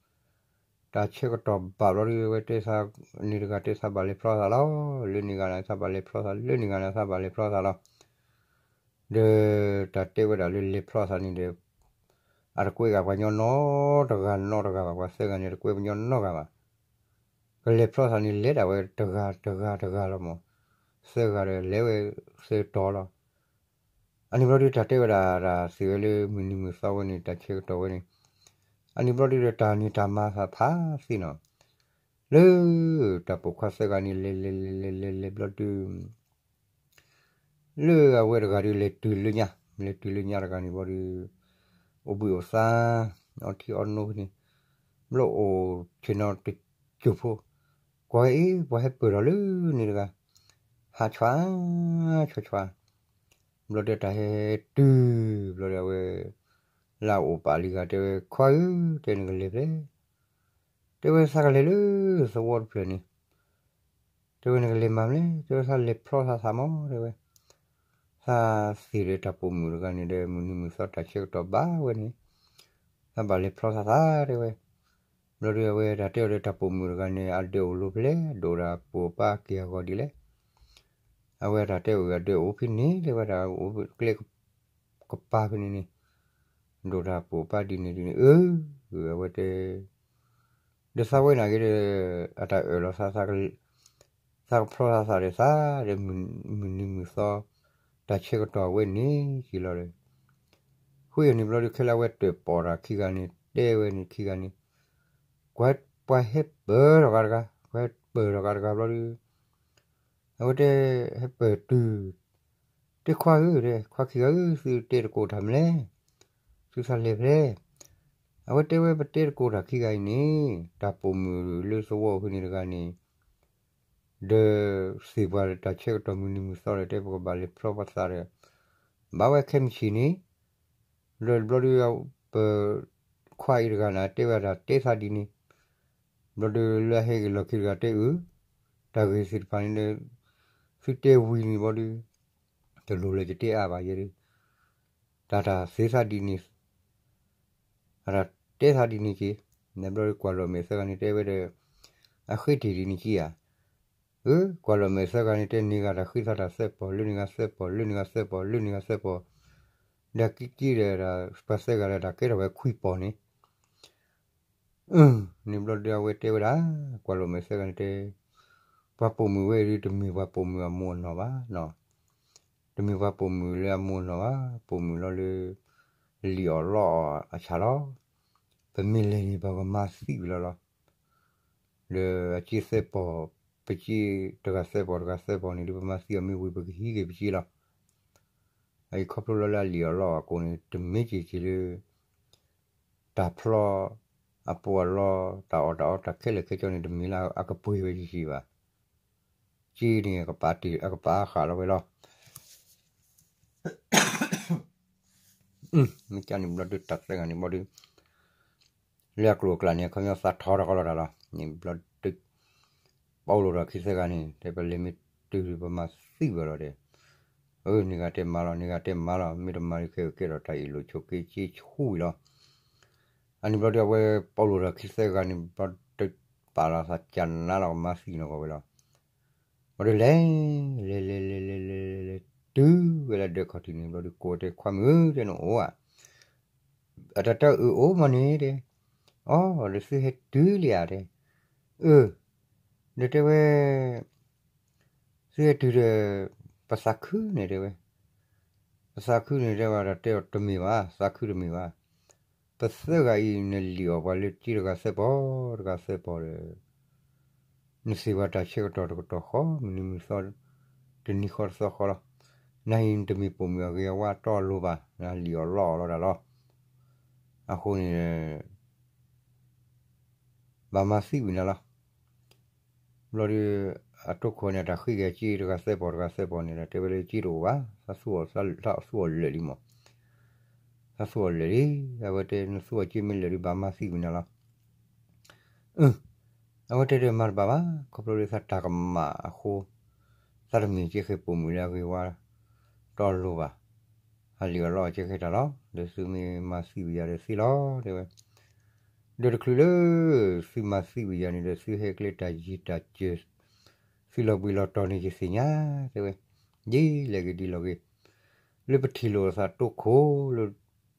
တၢ်ဆၢကတီၢ်ဘၣ်ဘျီဒု အဝဲတဲသး န့ၣ်တဂၤတဲသးဘၣ်လဲၤဖျီသးလီၤ, လၢန့ၣ်ဂၤန့ၣ် သးဘၣ်လဲၤဖျီသး လၢန့ၣ်ဂၤန့ၣ် သးဘၣ်လဲၤဖျီသးလီၤ, ဒီးတၢ်တဲဝဲဒၣ်လၢလဲၤဖျီသးန့ၣ်ဒီး အတကွဲဂၤပှၤညီနီတဂၤနီတဂၤဘၣ်, ပှၤသၢဂၤန့ၣ် တကွဲပှၤညီနီတဂၤဘၣ်, ကလဲၤဖျီသးန့ၣ် လဲၤဒၣ်ဝဲတဂၤတဂၤတဂၤလီၤမး, သၢဂၤဒီးလဲၤဝဲသၢတီၤလီၤ. အန့ၣ်ဘျီဒု တၢ်တဲဝဲဒၣ် တၢ်သ့ၣ်ဝဲလၢမုၢ်နံၤမုၢ်သီဝဲန့ၣ် တၢ်ဆၢကတီၢ်ဝဲန့ၣ်, အန့ၣ်ဘျီဒုဒီး တၢ်န့ၣ်တၢ်မၤသးဖးသ့နီၤ, လၢတၢ်ပိာ်ခွါသၢဂၤန့ၣ် လဲၤလဲၤလဲၤလဲၤလဲၤလဲၤဘျီဒု လၢအဝဲတဂၤဒု လဲၤတုၤလၢညါ, လဲၤတုၤလၢညါတဂၤန့ၣ်ဘျီဒု အိၣ်ဘှံးအိၣ်သါ အီထံအီနိဖဲန့ၣ်, ဘျီအိၣ်ဆ့ၣ်နီၤတစိၢ်ဖိ, ကွၢ်ဝဲအ့ၣ် ပှၤဟဲပၢၢ်ထီၣ်လၢန့ၣ်တဂၤ, ဟးဆွါ ဆွါဆွါ, ဘျီဒီးတၢ်ဟဲတုၤ ဘျီဒီးအဝဲ လၢအအိၣ်ပာ်လံဂၤ တဲဝဲ ခွါဧၢ တဲနကလဲၤဖဲလဲၣ်, တဲဝဲသးကလဲၤလၢသဝီတဖျၢၣ်န့ၣ် တဲဝဲနကလဲၤမၤမလဲၣ်, တဲဝဲသးလဲၤဖျီသးသးမး တဲဝဲ, သးသ့ၣ်ဒီးတၢ်ပိာ်မုၣ်တဂၤန့ၣ်ဒီး မုၢ်နံၤမုၢ်သီတၢ်ဆၢကတီၢ်ဘၣ်ဝဲန့ၣ်, သးဘၣ်လဲၤဖျီသးသး တဲဝဲ, ဘျီဒီးအဝဲတၢ်တဲအီၤဒီးတၢ်ပိာ်မုၣ်တဂၤန့ၣ် အဒၢးအိၣ်လီၤဖဲလဲၣ်, ဒိၣ်တၢ်ပိာ်ပာ်က့ၤအဂီၢ်ဒ်လဲၣ်, အဝဲတၢ်တဲအီၤအဒၢးအိၣ်ဖဲန့ၣ် တဲဝဲဒၣ်အိၣ်ကျဲ ကပၤဖဲန့ၣ်န့ၣ်, ဒိၣ်တၢ်ပိာ်ပာ်ဒ်န့ၣ်ဒ်န့ၣ်, အၢ, အဝဲတဲ, ဒီးသးဝဲန့ၣ်က့ၤဒီး အတၢ်အၢၣ်လီၤသး, သးကဖျီသးသးဒီးသးဒီး မုၢ်နံၤမုၢ်သီ တၢ်ဆၢကတီၢ်ဝဲန့ၣ်က့ၤလီၤဒီး, ဃုအန့ၣ်ဘျီဒု ခဲလၢာ်အဝဲတၢၣ်ပီၣ်တၢ်ခံဂၤန့ၣ် တဲဝဲန့ၣ်ခံဂၤန့ၣ်, ပှၤဟဲပၢၢ်ထီၣ်ဂၤတဂၤ, ပှၤဟဲပၢၢ်ထီၣ်ဂၤတဂၤဘျီဒု အဝဲတဲ, ဟဲပၢၢ်တုၤ, တဲခွါဧၢ, ခွါခံဂၤဧၢ, သုတဲတကိးတၢ်မလဲၣ်, သုသးလဲၤဖဲလဲၣ်, အဝဲတဲဝဲ ပတဲတကိးတၢ်ခံဂၤအံၤန့ၣ် တၢ်ပိာ်မုၣ်လၢသဝီဖဲန့ၣ်တဂၤန့ၣ် ဒီးသ့ၣ်ပှၤတၢ်ဆၢကတီၢ်မုၢ်နံၤမုၢ်သီဒီး တဲပကဘၣ်လဲၤဖျီပသးဒီး ဘၣ်ဝဲခဲမုၢ်ဆ့ၣ်န့ၣ် ဒီးဘျီဒုး ပခွါအံၤတဂၤန့ၣ် တဲဝဲဒၣ်တဲသးဒ်န့ၣ်, ဘျီဒုးလၢအဟဲက့ၤလီၢ်ခံတဂၤတဲအုၣ်, တၢ်ဂ့ၢ်သ့ၣ်တဖၣ်န့ၣ်ဒီး သုတဲဝံၤန့ၣ်ဘျီဒုး တလိၣ်လၢယတဲအါဘၣ်ယဲဒုး, တၢ်တၢ်သ့သးဒ်န့ၣ် အတၢ်တဲသးဒ်န့ၣ်က့ၤ, နဘျီဒုးကွၢ်လီၤမဲာ်သၢဂၤန့ၣ်တဲဝဲဒီး အဃ့တ့ၢ်ဒ်န့ၣ်က့ၤဧါ, အၢ ကွၢ်လီၤမဲာ်သၢဂၤန့ၣ်တဲန့ၢ်ဂၤတၢ်ဃ့သးတၢ်သၢပီၢ် လၢန့ၢ်ဂၤသၢပီၢ် လၢန့ၢ်ဂၤသၢပီၢ် လၢန့ၢ်ဂၤသၢပီၢ်, ဒီးက့ၤက့ၤဒီး ပှၤသၢဂၤဒီးတၢ်ကဲထီၣ်ဝဲခွံပီၢ်န့ၣ် အၢ န့ၣ်ဘျီဒုးအဝဲတဲဝဲဒၣ် ကွၢ်လီၤမဲာ်သၢဂၤန့ၣ်တဲ, ပှၤပိာ်မုၣ်ဝဲဒုးတမ့ၢ်ပှၤပိာ်မုၣ်အမိၢ်အနီၢ်ဘၣ်နီၤ, တမ့ၢ်ပှၤပိာ်မုၣ်လၢအမိၢ်အနီၢ်ဘၣ်, ပိာ်မုၣ်လီၤလၢ လံၣ်အီၣ်လီအီၣ်အဆၣ်လီၤ, ပမ့ၢ်လဲၤန့ၣ် ပကမၤသံဝံၤလီၤလီၤ, ဒီးအက့သၢပီၢ်, ပက့တဂၤသၢပီၢ် တဂၤသၢပီၢ်န့ၣ်ဒုး ပမၤသံအီၤမ့ၢ်ဝံၤ ပကဟံးက့ၤပက့လီၤ, အအံၤခီဖျိလီၤလၢအလံၣ်အီၣ်လီအီၣ်အကိာ်န့ၣ် တမ့ၢ်က့ၤက့ၤလၢ တၢ်ဖျီ အပူၤအလီၢ် တၢ်အီၣ်တၢ်အီတၢ်ခဲလၢာ်ခဲဆ့န့ၣ် တမ့ၢ်လၢအကပှ့ၤဝဲယံၤယံၤဘၣ်, က့န့ၣ် အကပာ်ဃာ်လီၤဝဲလီၤ, မ့ၢ်ကန့ၣ်ဘျီဒုးတၢ်သၢဂၤန့ၣ်ဘျီဒုး လၢအကျိၤအကျဲန့ၣ် အခီပညီသးထီထီၣ်ကီလီၤတၢ်လီၤ, န့ၣ်ဘျီဒုး ပီလိာ်ဒီးခံသၢဂၤန့ၣ် တဲပလဲၤမ့ၢ်တုၤပမၤသံဝဲလီၤဒီး, အၢ န့ၢ်ဂၤတဲမၤလီၤ န့ၢ်ဂၤတဲမၤလီၤ မ့ၢ်တမၤဒုးခဲအံၤကဲထီၣ်တၢ်အ့ၣ်လိာ်ဆိးက့က့ဆူၣ်ဝံၤလီၤ, အန့ၣ်ဘျီဒုးအဝဲပီလိာ်ဒီးခံသၢဂၤန့ၣ် ဘျီဒုးပာ်လီၤသးကနါလီၤကမၤသံနီၢ်ကီၢ်ဝဲလီၤ, ဘျီဒုးလဲၤ လဲၤလဲၤလဲၤလဲၤလဲၤလဲၤလဲၤ တုၤဝဲလၢဒၢးခီၣ်ထံးန့ၣ် ဘျီဒုးကိးတဲခွါမုၣ်ဧၢ တဲနအိၣ်ဧါ, အတၢ်တၢ်အုၣ်အိၣ်မးန့ၣ်တဲ, အိ ဒီးသုဟဲတုၤလံဧါတဲ, အၢ ဒီးတဲဝဲ သုဟဲတုၤဒီး ပသးခုန့ၣ်တဲဝဲ, ပသးခုန့ၣ်တဲဝဲဒီးတဲအီၤတမ့ၢ်ဘၣ် သးခုတမ့ၢ်ဘၣ်, ပသၢဂၤအံၤနလံၣ်အီၣ်ပှၤလၢက့တဂၤသၢပီၢ် တဂၤသၢပီၢ်ဒီး နသ့ၣ်ပှၤတၢ်ဆၢကတီၢ်တကတီၢ်ဃီ မုၢ်နံၤမုၢ်သီ တနံၤဃီတသီဃီလီၤ, နဟံၣ်နတမ့ၢ်ပိာ်မုၣ်အဂ့ၤအဝါတီအလိၤဘၣ် နလံၣ်အီၣ်လီအီၣ်လီၤတၢ်လီၤ, အဃိန့ၣ် ဘၣ်မၤသံဝံၤနၤလီၤ, ဘျီဒုး အတိခိၣ်န့ၣ် တၢ်ဃ့က့ၤအက့တဂၤသၢပီၢ်တဂၤသၢပီၢ်န့ၣ်ဒီး တဲဝဲလၢက့တအိၣ်ဘၣ် သးသူၣ်အီၤလၢာ်လံမး, သးသူၣ်အီၤလၢာ်လံ, အဝဲတဲနသူၣ်အီၤက့မ့ၢ်လၢာ်ဒုး ဘၣ်မၤသံဝံၤနၤလီၤ, အဝဲတဲဒီးမၤတဘၣ်ဘၣ် ခီဖျိလၢသးတၢ်ကမၣ်အဃိ, သးတမ့ၢ်က့ဃဲၤပိာ်မုၣ်လၢအဂ့ၤဝါ တီလိၤဘၣ်, ဟးလံၣ်အီၣ်လီအီၣ်က့ဃဲၤတၢ်လီၤ, ဒီးသုမ့ၢ်မၤသံဝံၤယၤဒီးသ့လီၤ တဲဝဲ, ဒီးတချုးလၢ သုမၤသံဝံၤယၤန့ၣ်ဒီး သုဟဲကျဲတၢ်ယံၤတၢ်စၢၤ, သုလီၤဘှံးလီၤတီၤန့ၣ်ယသ့ၣ်ညါ တဲဝဲ, ဒ်လဲၣ်ဂ့ၤဒ်လဲၣ်ဂ့ၤ, လၢပထံၣ်လိာ်သးတိခိၣ်လၢ ပတချုးပအၢၣ်လီၤအီလီၤလိာ်ဒံးပသးလၢ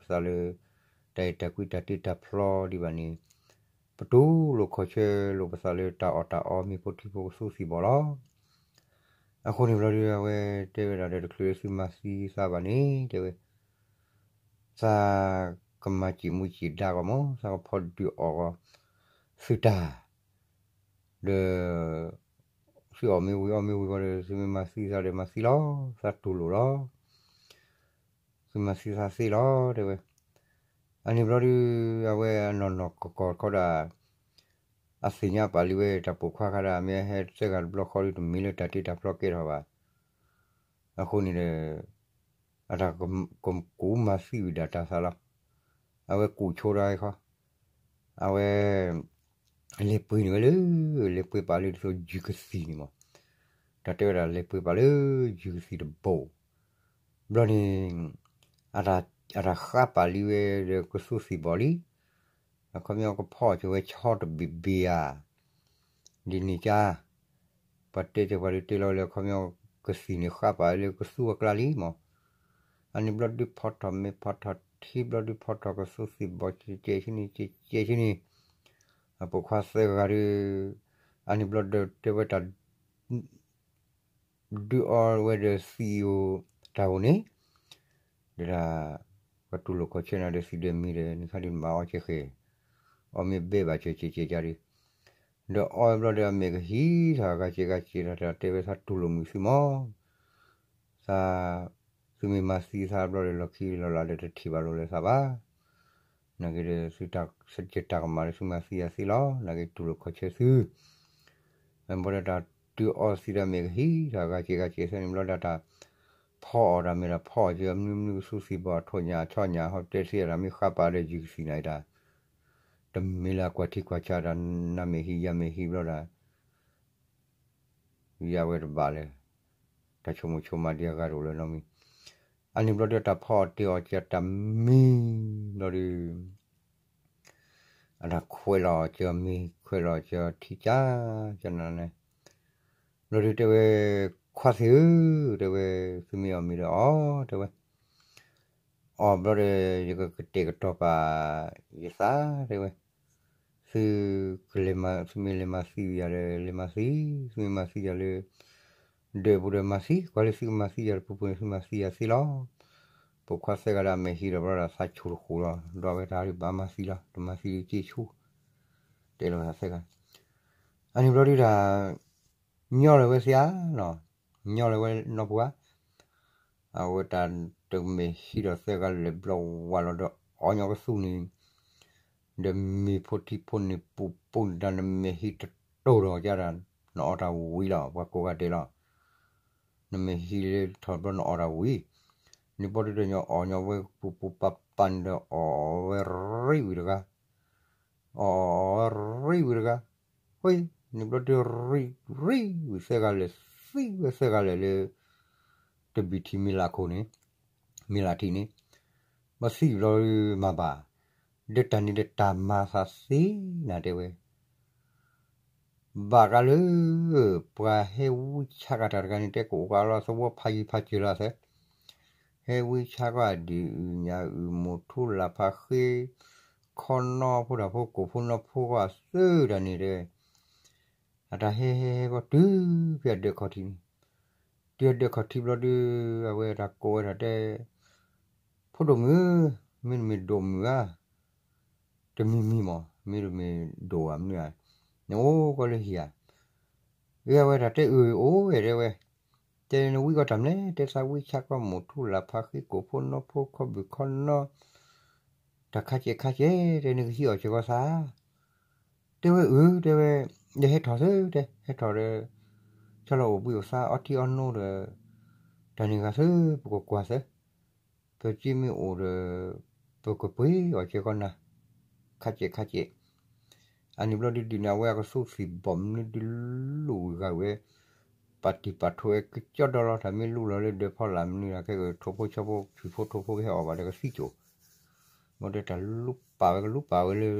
တၢ်အဲၣ်တၢ်ကွံတၢ်တ့တၢ်ဖျီဒံးဘၣ်န့ၣ်, ပတူၢ်လိာ်ခီၣ်ဆၢလိာ်ပသးလၢတၢ်အီၣ်တၢ်အီမ့ၢ်ဖိထံဖိကသူသံၣ်ဘီလီၤ. အဃိန့ၣ်ဘျီဒုး အဝဲတဲဝဲဒၣ်ဒီးတချုးလၢသုမၤသံသးဘၣ်န့ၣ် တဲဝဲ, သးကမၤစံၣ်မူစံၣ်ဒါဂီၢ်မး သးကဖီဒုးအီၣ်ဂီၢ် သုတၢ် ဒီး သုအီၣ်မ့ၢ်ဝံၤအီမ့ၢ်ဝံၤဘၣ်ဒီး သုမ့ၢ်မၤသံသးဒီးမၤသံလီၤ သးတူၢ်လိာ်လီၤ. သုမၤသံသးသ့လီၤ တဲဝဲ. အန့ၣ်ဘျီဒုး အဝဲအနီၢ်နီၢ်ကီၢ်ကီၢ်ခီဒၣ် အသ့ၣ်ညါပာ်လံဝဲတၢ်ပိာ်ခွါခါဒၣ် မ့ၢ်အဟဲသၢဂၤတဘျီဃီဒုး တမ့ၢ်လၢတၢ်တ့တၢ်ဖျီကဲထီၣ်ဘၣ်. အဃိန့ၣ်ဒီး အတၢ်ကကူးမၤသံဝံၤဒၣ်တၢ်သးလီၤ. အဝဲကူးဆိဒၣ်ခီ အဝဲ လဲၤပှ့ၤန့ၢ်ဝဲလၢ လဲၤပှ့ၤပာ်လၢဒ်သိးယုၢ်ကသံၣ်န့ၣ်မး. တၢ်တဲဝဲဒၣ်လဲၤပှ့ၤပာ်လၢယုၢ်ကသံၣ်တဘိ ဘျီန့ၣ် အတၢ်ဃါပာ်လံဝဲဒီးကသူသ့ၣ်ဘီလံ. အခီပညီကဖီအီၣ်က့ၤဝဲဆီတဘ့ၣ်ဘ့ၣ်ဧါ ဒ်န့ၣ်ကါ ပှၤတဲတဲပှၤဒုးတဲလီၤလၢ အခီပညီကသံၣ်န့ၣ်ဃါပာ်လၢကသူအကျါလံမး. အန့ၣ်ဘျီဒုးဖီထီၣ်မ့ၢ်ဖီထီၣ်ထံဘျီဒုးဖီထီၣ်ကသူသ့ၣ်ဘီကဲကဲဆူန့ၣ် ကဲကဲဆူန့ၣ် အပိာ်ခွါသၢဂၤဒုး အန့ၣ်ဘျီဒီးတဲဝဲတၢ် ဒုးအီဝဲဒီးသံၣ်ဧိၤတၢ်ဧိၤန့ၣ် ဒီးဒၣ် ပှၤတူၢ်လိာ်ခီၣ်ဆၢနၤဒီးသံၣ်ဒီးမ့ၢ်ဒီး နခါဒုးနဘၣ်အီကဲဃဲၤ အီမ့ၢ်ဘဲဘၣ်ကဲကဲကဲကါဒုး ဒီးအီဘျီဒီးအမဲာ်ကဟံးထီၣ်ဂၤကဲဂၤကဲထီၣ် တဲဝဲသးတူၢ်လိာ်မုာ်သုမး သး သုမ့ၢ်မၤသံသးဘျီဒီးလီၢ်ခံလီၢ်လၤဒီးတထံၣ်ဘၣ်လိာ်လၢသးဘၣ်. နာ်က့ဒီး သုတၢ်ကမၣ်ဒီးသုမၤသံယၤသ့လီၤ. နာ်က့တူၢ်လိာ်ခီၣ်ဆၢသု ဘၣ်ဒီးတၢ်တုၤအီသံးတၢ်မ့ၢ်ကဟံးတၢ်ဂၤက့ၤဂၤက့ၤသၢန့ၣ်ဘျီဒၣ်တၢ်ဖီအီၣ်တၢ်မ့ၢ်တၢ်ဖီအီၣ်က့ၤအီၤ မနုၤမနုၤကသူသံၣ်ဘီၣ်အထိၣ်ညၣ်အဆီညၣ် ဟီတဲသ့အတၢ်မ့ၢ်ဃါပာ်ဒီးယုၢ်ကသံၣ်နၤအံၤတၢ် တမ့ၢ်လၢအကွၢ်ထံကွၢ်ဆးတၢ် နၤမ့ၢ်ဟံးယၤမ့ၢ်ဟံးဘျီဒၣ် ယဝဲတဘၣ်လၢၤ တၢ်ဆိကမိၣ်ဆိကမးဒံးအဂၤတအိၣ်လၢၤနီတမံၤ, အန့ၣ်ဘျီဒုးတၢ်ဖီအီၣ်တ့ၢ်အီၣ်က့ၤတၢ်မ့ၢ်ဘျီဒုး အတၢ်ခွဲးလီၤက့ၤအီၤမ့ၢ် ခွဲးလီၤက့ၤအီၤထံကၢ် ကၢ်နၤန့ၣ် ဘျီဒုးတဲဝဲ ခွါသ့ၣ်ဧၢ တဲဝဲ သုမ့ၢ်အီၣ်မ့ၤဒီးအီၣ် တဲဝဲ အီၣ်ဘျီဒီး ယကကတဲာ်ကတီၤပာ်ယသး တဲဝဲ သု သုမ့ၢ်လဲၤမၤသံယၤဒီး လဲၤမၤသံ, သုမ့ၢ်မၤသံယၤလၢ ဒၢးပူၤဒီးမၤသံ, ကွၢ်လၢသုကမၤသံယၤတပူၤပူၤန့ၣ် သုမၤသံယၤသ့လီၤ. ပိာ်ခွါသၢဂၤဒီးအမဲာ်ဟံးဒီးဘျီဒီးသးဆူၣ်တဃူၤလီၤ, ဒီးအဝဲတၢ်ဒုးဘၣ်မၤသံလီၤ, တမၤသံဒုးက့ဆူၣ်, တဲလီၤသးသၢဂၤ, အန့ၣ်ဘျီဒုးတၢ် ညီလၢၤဝဲသ့ဧါနီၤ, ညီလၢၤဝဲနီၢ်ပူၤဧါ အဝဲတၢ်တမဲာ်ဟံးဒီးသၢဂၤလဲၤဘျီဝးလီၤဒီး အီၣ်ညီကသူၣ်န့ၣ် ဒီးမ့ၤဖိထံဖိန့ၣ်ပူၤပူၤန့ၣ်တၢ်နမဲာ်ဟံးတတိၢ်ဒီးကဒီး နအီၣ်တၢ်ဝံၤလီၤ ပှၤကိးဂၤဒဲးလီၤ. နမဲာ်ဟံးလၢထီၣ်ဘျီနအီၣ်တၢ်ဝံၤ, န့ၣ်ဘျီဒုးဒီးညီအီၣ်ညီဝဲပူၤပူၤပၤပၤန့ၣ်ဒီးအီၣ်ဝဲရံဝံၤတဂၤ အီၣ်ဝဲရံဝံၤတဂၤ, ဝဲန့ၣ်ဘျီဒုးရံရံဝံၤသၢဂၤလဲၤသံဝဲသၢဂၤလဲၤလၢ တဘံၣ်ထံမ့ၢ်လၢခိၣ်န့ၣ်, မ့ၢ်လၢထံန့ၣ်, ဘၣ်သံဘျီဒုးမၤဘၣ်, ဒီးတၢ်န့ၣ်ဒီးတၢ်မၤသးသ့နၤတဲဝဲ ဘၣ်ကးလၢ ပှၤဟဲဝံဆါကတၢ်တဂၤန့ၣ် တဲကအိၣ်ကးလီၤသဝီဖးယံၤဖးစၢၤလီၤသၢ, ဟဲဝံဆါကီးအဒံၣ်အုၣ်ညၣ်အုၣ်မိၢ်ထူလၢ်ဖးဃ့, ခီနီဖိတၢ်ဖိကိၣ်ဖိနီဖိကီးအသၢတၢ်န့ၣ်တဲဝဲ, အတၢ်ဟဲဟဲဟဲကီးတုၤဖဲအဒၢးခီၣ်ထံးန့ၣ်, တုၤအဒၢးခီၣ်ထံးဘျီဒုး အဝဲတၢ်ကိးဝဲဒၣ်တဲ ဖိဒိၣ်မုၣ်ဧၢ, မ့တမ့ၢ်ဒိၣ်မုၣ်ဧါ, တမံၤမံၤမး မ့တမ့ၢ်ဒိၣ်ဧါမနုၤဧါ, နအိၣ်ကီးလၢဟံၣ်ဧါ, အဝဲဒၣ်တဲအၢၣ်အိၣ်ဝဲတဲဝဲ, တဲနဝံကီးတၢ်မနုၤလဲၣ်, တဲသးဝံဆါကီးမိၢ်ထူလၢ်ဖးဃ့ကိၣ်ဖိနီဖိခီဘုၣ်ခီနီ တၢ်ခါကဲးခါကဲး တဲနကဟံးအီၣ်စ့ၢ်ကီးသး တဲဝဲအု တဲဝဲ, ဒီးဟဲထီၣ်သၢတဲ ဟဲထီၣ်ဒီး ဆီလီၤအိၣ်ဘှံးအိၣ်သါအီထံအီနိဒီး တၢ်န့ၣ်ဂၤသၢ ပကကွၢ်သၢ, ပစ့မ့ၢ်အိၣ်ဒီး ပကပှ့ၤအီၣ်ကဲကီးနၤ, ခါကဲးခါကဲး, အန့ၣ်ဘျီဒုးဒုးန့ၣ် အဝဲအကသူၣ်သံၣ်ဘီၣ်မနုၤဒုးလူၢ်ဂၤဝဲ, ပာ်တံၢ်ပာ်ထိးဝဲကကၠီဒီလီၤ တၢ်မ့ၢ်လူလီၤလၢဒၢးဖီလာ်မနုၤဒီး ခဲကထိဖိဆီဖိ ဆံၣ်ဖိထိဖိကဟဲအီၣ်ဘၣ်ဒီးကသံၣ်ကိၣ် ဘၣ်ဒီးတၢ်လူပာ်ဝဲကလူပာ်ဝဲလၢ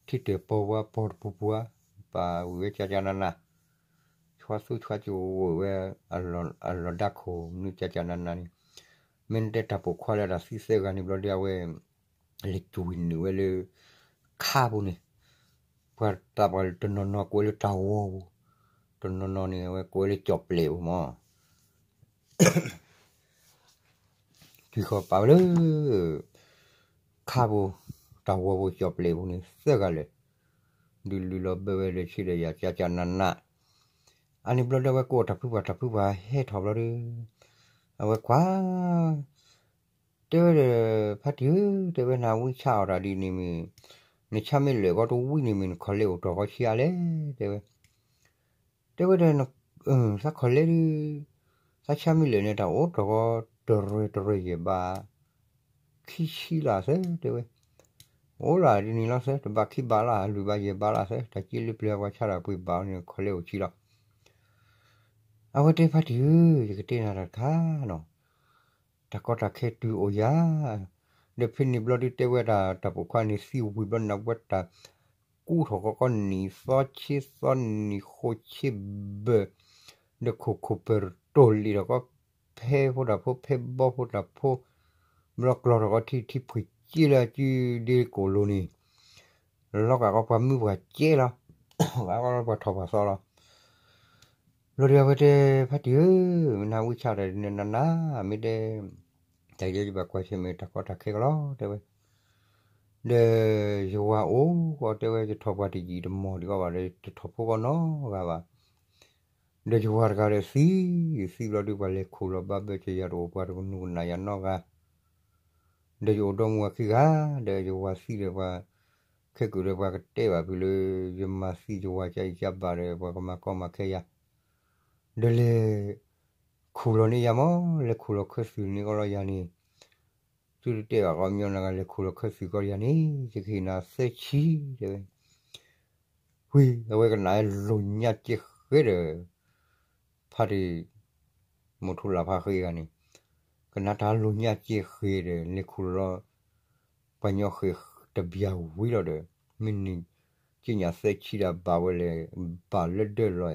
ထံတၢၢ်ပီဝါပီတပူၤပူၤဧါ, ပာ်ဝံၤဝဲကကနန, ဆွါသူဆွါကဝဲ အလီၢ်ဒၣ်ခိၣ်မနုၤကကနနန့ၣ်, မ့ၢ်နတဲတၢ်ပိာ်ခွါလၢတၢ်သံသၢဂၤန့ၣ်ဘျီဒုးအဝဲ လဲၤကွံာ်နုာ်ဝဲလၢ ခါပူၤန့ၣ်, ပှၤတၢ်ပှၤတနီၤနီၤကွဲးလၢတၢ်ဝီပူၤ, တနီၤနီၤန့ၣ် အဝဲကွဲးလၢကၠီၣ်ပျဲၢ်ပူၤမး ကွံာ်ဃီၤပာ်ဝဲလၢ ခါပူၤ, တၢ်ဝီပူၤကၠီၣ်ပျဲၢ်ပူၤန့ၣ် သၢဂၤလၢာ်, ဒုးလုၢ်လီၤဘၢဝဲဒီးဆံးဒီးယၤကကနန, အန့ၣ်ဘျီဒုးအဝဲကိးတၢ်ဖုပှၢ်တၢ်ဖုပှၢ်ဟဲထီၣ်ဘျီဒုး, အဝဲခွါ တဲဝဲဒီး ဖါတံၢ်ဧၢ, တဲဝဲနၤဝံဆါအီၣ်တၢ်ဒ်န့ၣ်မ့ၢ်, နဆါမ့ၢ်လၢာ်ကီးတဝံန့ၣ်မ့ၢ် နခီၣ်လဲအိၣ်တြီၤကီးဆံးအါလဲၣ်, တဲဝဲ, တဲဝဲဒီး သးခီၣ်လဲဒုး, သးဆါမ့ၢ်လၢာ်န့ၣ် တၢ်အိၣ်တြီၤကီးတရၢတရၢယဲၢ်ဘး ခံဆံလၢသၢ, တဲဝဲ, အိၣ်လၢဒ်န့ၣ်လီၤသၢ, တဘးခံဘးလၢ လွံၢ်ဘးယဲၢ်ဘးလၢသၢ, တၢ်က့လၢပျၢၤပှၤဆါတၢ်ပှ့ၤဘၣ်အီၤန့ၣ် ခီၣ်လဲအိၣ်ဆံးလီၤ အဝဲတဲဖါတံၢ်ဧၢ, ယကတဲနၤတၢ်တခါနီၤ, တၢ်ကီတၢ်ခဲတုၤအိၣ်ယၤ, ဒီးဖဲန့ၣ်ဘျီဒုးတဲဝဲဒၣ် တၢ်ပိာ်ခွါန့ၣ်သံဝံၤဘျီန့ၣ် အဝဲတၢ်ကူထီၣ်ကီကီနံၣ်သီဆံသီနံၣ်ဃိးဆံဘၢၣ်, ဒီးခိၣ်ခိၣ်ပၢၢ်တတိၢ်လံၤထီၣ်ကီ ဖဲဖိတၢ်ဖိဖဲဘီဖိတၢ်ဖိ, ဘျီကျီထီၣ်ကီထံထံဖှံၣ်က့လၢအစုဒ့ကိၣ်လိၤန့ၣ် လီၤကးကီပှၤမုၢ်ပှၤကဲလီၤ, ကပှၤထီၣ်ပှၤသီလီၤ. ဘျီဒုးအဝဲတဲ ဖါတံၢ်ဧၢ, မ့ၢ်နၤဝံဆါတၢ်ဒ်န့ၣ်နၤနၤ, မ့ၢ်တဲ တၢ်ယဲယဘၣ်ကွၢ်ဆၢၣ်မဲာ်တၢ်ကီတၢ်ခဲကလီၤ တဲဝဲ, ဒီးယဝၤအိၣ်ကီးတဲဝဲ ယထီၣ်ပှၤတယံာ်တမီၢ်ဒံးကီးဘၣ်ဒီး တထီၣ်ဖိကီးနီတဂၤဘၣ် ဒီးယဝၤတဂၤဒီးသံ, သံဘျီဒုး ပှၤလဲၤခိၣ်လီၤဘၣ်ဘၢကယၤတအိၣ်ပှၤတကနူၤကနၣ်ယၤနီတဂၤ, ဒီးယအိၣ်ဒီမါဝၤခံဂၤ, ဒီးယဝၤသံဒီးပှၤ, ခဲ ခဲကဒီးပှၤကတဲဘၣ်ဖုလၢ ယမၤသံယဝၤကယကဘၣ်ဒီး ပှၤကမၤကီမၤခဲယၤ, ဒီးလဲၤခူၣ်လီၤန့ၢ်ယၤမး, လဲၤခူၣ်လီၤခၢၣ်သုးန့ၢ်ကီးလီၤယၤန့ၣ်, သုတတဲဘၣ်ကီမညီနၤဂၤ လဲၤခူၣ်လီၤခၢၣ်သုးကီးယၤန့ၣ် ယကဟ့ၣ်နၤသၢဆံတဲဝဲ. ဝံၤ အဝဲကနၣ်လိာ်ညါက့ဃဲဒီး ဖါတံၢ် မိၢ်ထူလၢ်ဖါဃ့ဂၤန့ၣ်, ကနၣ်တၢ်လိာ်ညါက့ဃဲဒီး လဲၤခူၣ်လီၤလီၤ ပှၤညီဃဲၤတဘျီဝံၤလီၤဒီး မ့ၢ်န့ၢ်က့ညါသၢဆံဒၣ်ဘၣ်ဝဲလဲၣ်, ဘၣ်လၢဒၢလီၤ,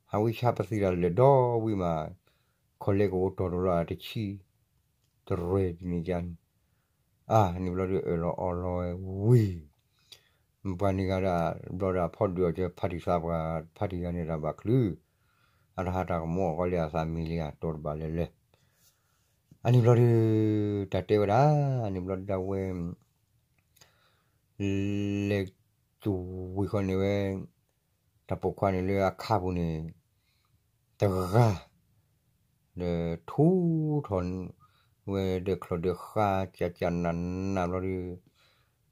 ဟးဝံဆါပသံတၢ်လၢာ်ဒီဝံၤမး, ခီလဲကအိၣ်တီၤတလီၤအတဆံ တရဲၣ်တန့ၣ်ကန့ၣ်, အါန့ၣ်ဘျီဒုးအၢၣ်လီၤအီလီၤဝဲဝံၤ ပှၤန့ၣ်ဂၤဒၣ် ဘျီဒၣ်ဖီဒုးအီၤကၢ ဖါတံၢ်သးပှၢ် ဖါတံၢ်ဂၤန့ၣ်တၢ်ဘၣ်ချုး, အတဟးတၢ်ကမူအီၣ်ကီလံ အသးမံလံ အတီၤတဘၣ်လၢၤလၢၤ, အန့ၣ်ဘျီဒုး တၢ်တဲဝဲဒၣ် န့ၣ်ဘျီဒၣ်ဝဲ လဲၤကဝံၤဃီန့ၣ်ဝဲ တၢ်ပိာ်ခွါန့ၣ်လၢအခါပူၤန့ၣ် တဂၤ ဒီးထူထီၣ်ဝဲဒီးချီၣ်ဒီးဃါ ကၢ်ကၢ်နးနးဘျီဒုး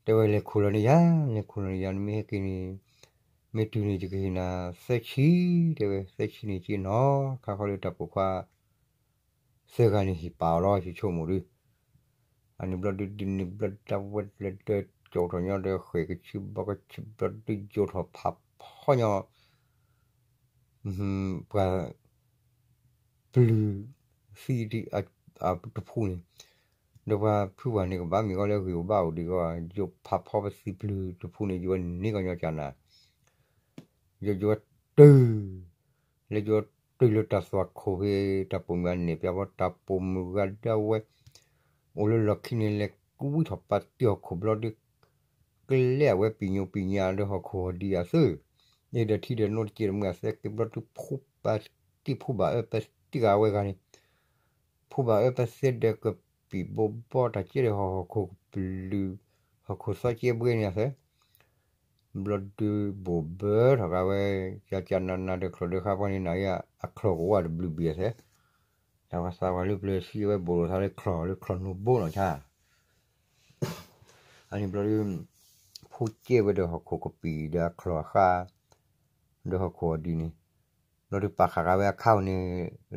တဲဝဲလဲၤခူၣ်လီၤန့ၢ်ယၤ, လဲၤခူၣ်လီၤန့ၢ်ယၤ နမ့ၢ်ဟဲက့ၤန့ၣ် မ့ၢ်တုၤန့ၣ် ယကဟ့ၣ်နၤသၢဆံ တဲဝဲ သၢဆံန့ၣ်က့နီၤ ခါခီလၢတၢ်ပိာ်ခွါ သၢဂၤန့ၣ်ဟ့ၣ်ပာ်အီၤလီၤ ယဆိကမိၣ်ဒုး, အန့ၣ်ဘျီဒုး ဒ်န့ၣ်ဘျီဒုးဝဲလဲၤဒီးကၠီထီၣ်ညီဒီးဃဲၤကဆံဘီကဆံဘျီဒုးယိးထီၣ်ဖးဖီညီ ပှၤ ပျုၤ သံတဖုန့ၣ်, ဒီးပှၤဖုပှၢ်န့ၣ်ကဘၣ်မ့ၢ်ဂီၢ်လၢဂ့ၢ်အိၣ်ဘၣ်အိၣ်ဒံးဂီၢ် ယိးဖးဖီပသံပျုၤတဖုန့ၣ် ယိးဝဲန့ၢ်ကီၢ်ညီကၢ်နၤ, ယိးယိးဝဲတုၤ လၢယိးတုၤလၢတၢ်သွၣ်ခိၣ်ဖဲ တၢ်ပိာ်မုၣ်ဂၤန့ၣ် ပျၢ်ဘီတၢ်ပိာ်မုၣ်ဂၤဒၣ်ဝဲ အိၣ်လၢလီၢ်ခံန့ၣ် လဲၤကွံထီၣ်ပာ်တ့ၢ်ဟီၣ်ခိၣ်ဘျီဒုး ကလဲၤအဝဲပံာ်ညိပံာ်ညါလၢဟီၣ်ခိၣ်ဟီၣ်ဒံးအသု, အ့ၣ်ဒီးထံဒီးနိတက့ၢ်တမုာ်အသဲက့ၤဘျီဒုး ဖူပာ်တံၢ်ဖူဘၣ်အၢပသ့ဂၤဝဲဂၤန့ၣ်, ဖူဘၣ်အၢပသ့ဒီးကပံာ်ဘိဘီတၢ်ကဲဒီးဟီၣ်ခိၣ်ကပျုၤ ဟီၣ်ခိၣ်သီကဲဘှဲန့ၣ်အသဲ ဘျီဒုးဘိၣ်ဘၢထီၣ်ကးဝဲ ကၢ်ကၢ်နးနးဒီးချီၣ်ဒီးဃါပှၤန့ၣ်နၤယါ အချီၣ်ကဝၢ်တဘျုးဘ့ၣ်အသဲ, တၢ်ဝဲသးပှၢ်လၢပျၢၤဆံအဝဲဘိၣ်လိာ်သးလၢချီၣ်လၢချီၣ်နိဘိနီၢ်ဆါ, အန့ၣ်ဘျီဒုး ဖိကဲဝဲဒီးဟီၣ်ခိၣ်ကပံာ်ဒီးအချီၣ်အဃါ ဒီးဟီၣ်ခိၣ်အီၤဒ်န့ၣ်, ဘျီဒုးပာ်ဃာ်ကးဝဲအခါအံၤန့ၣ်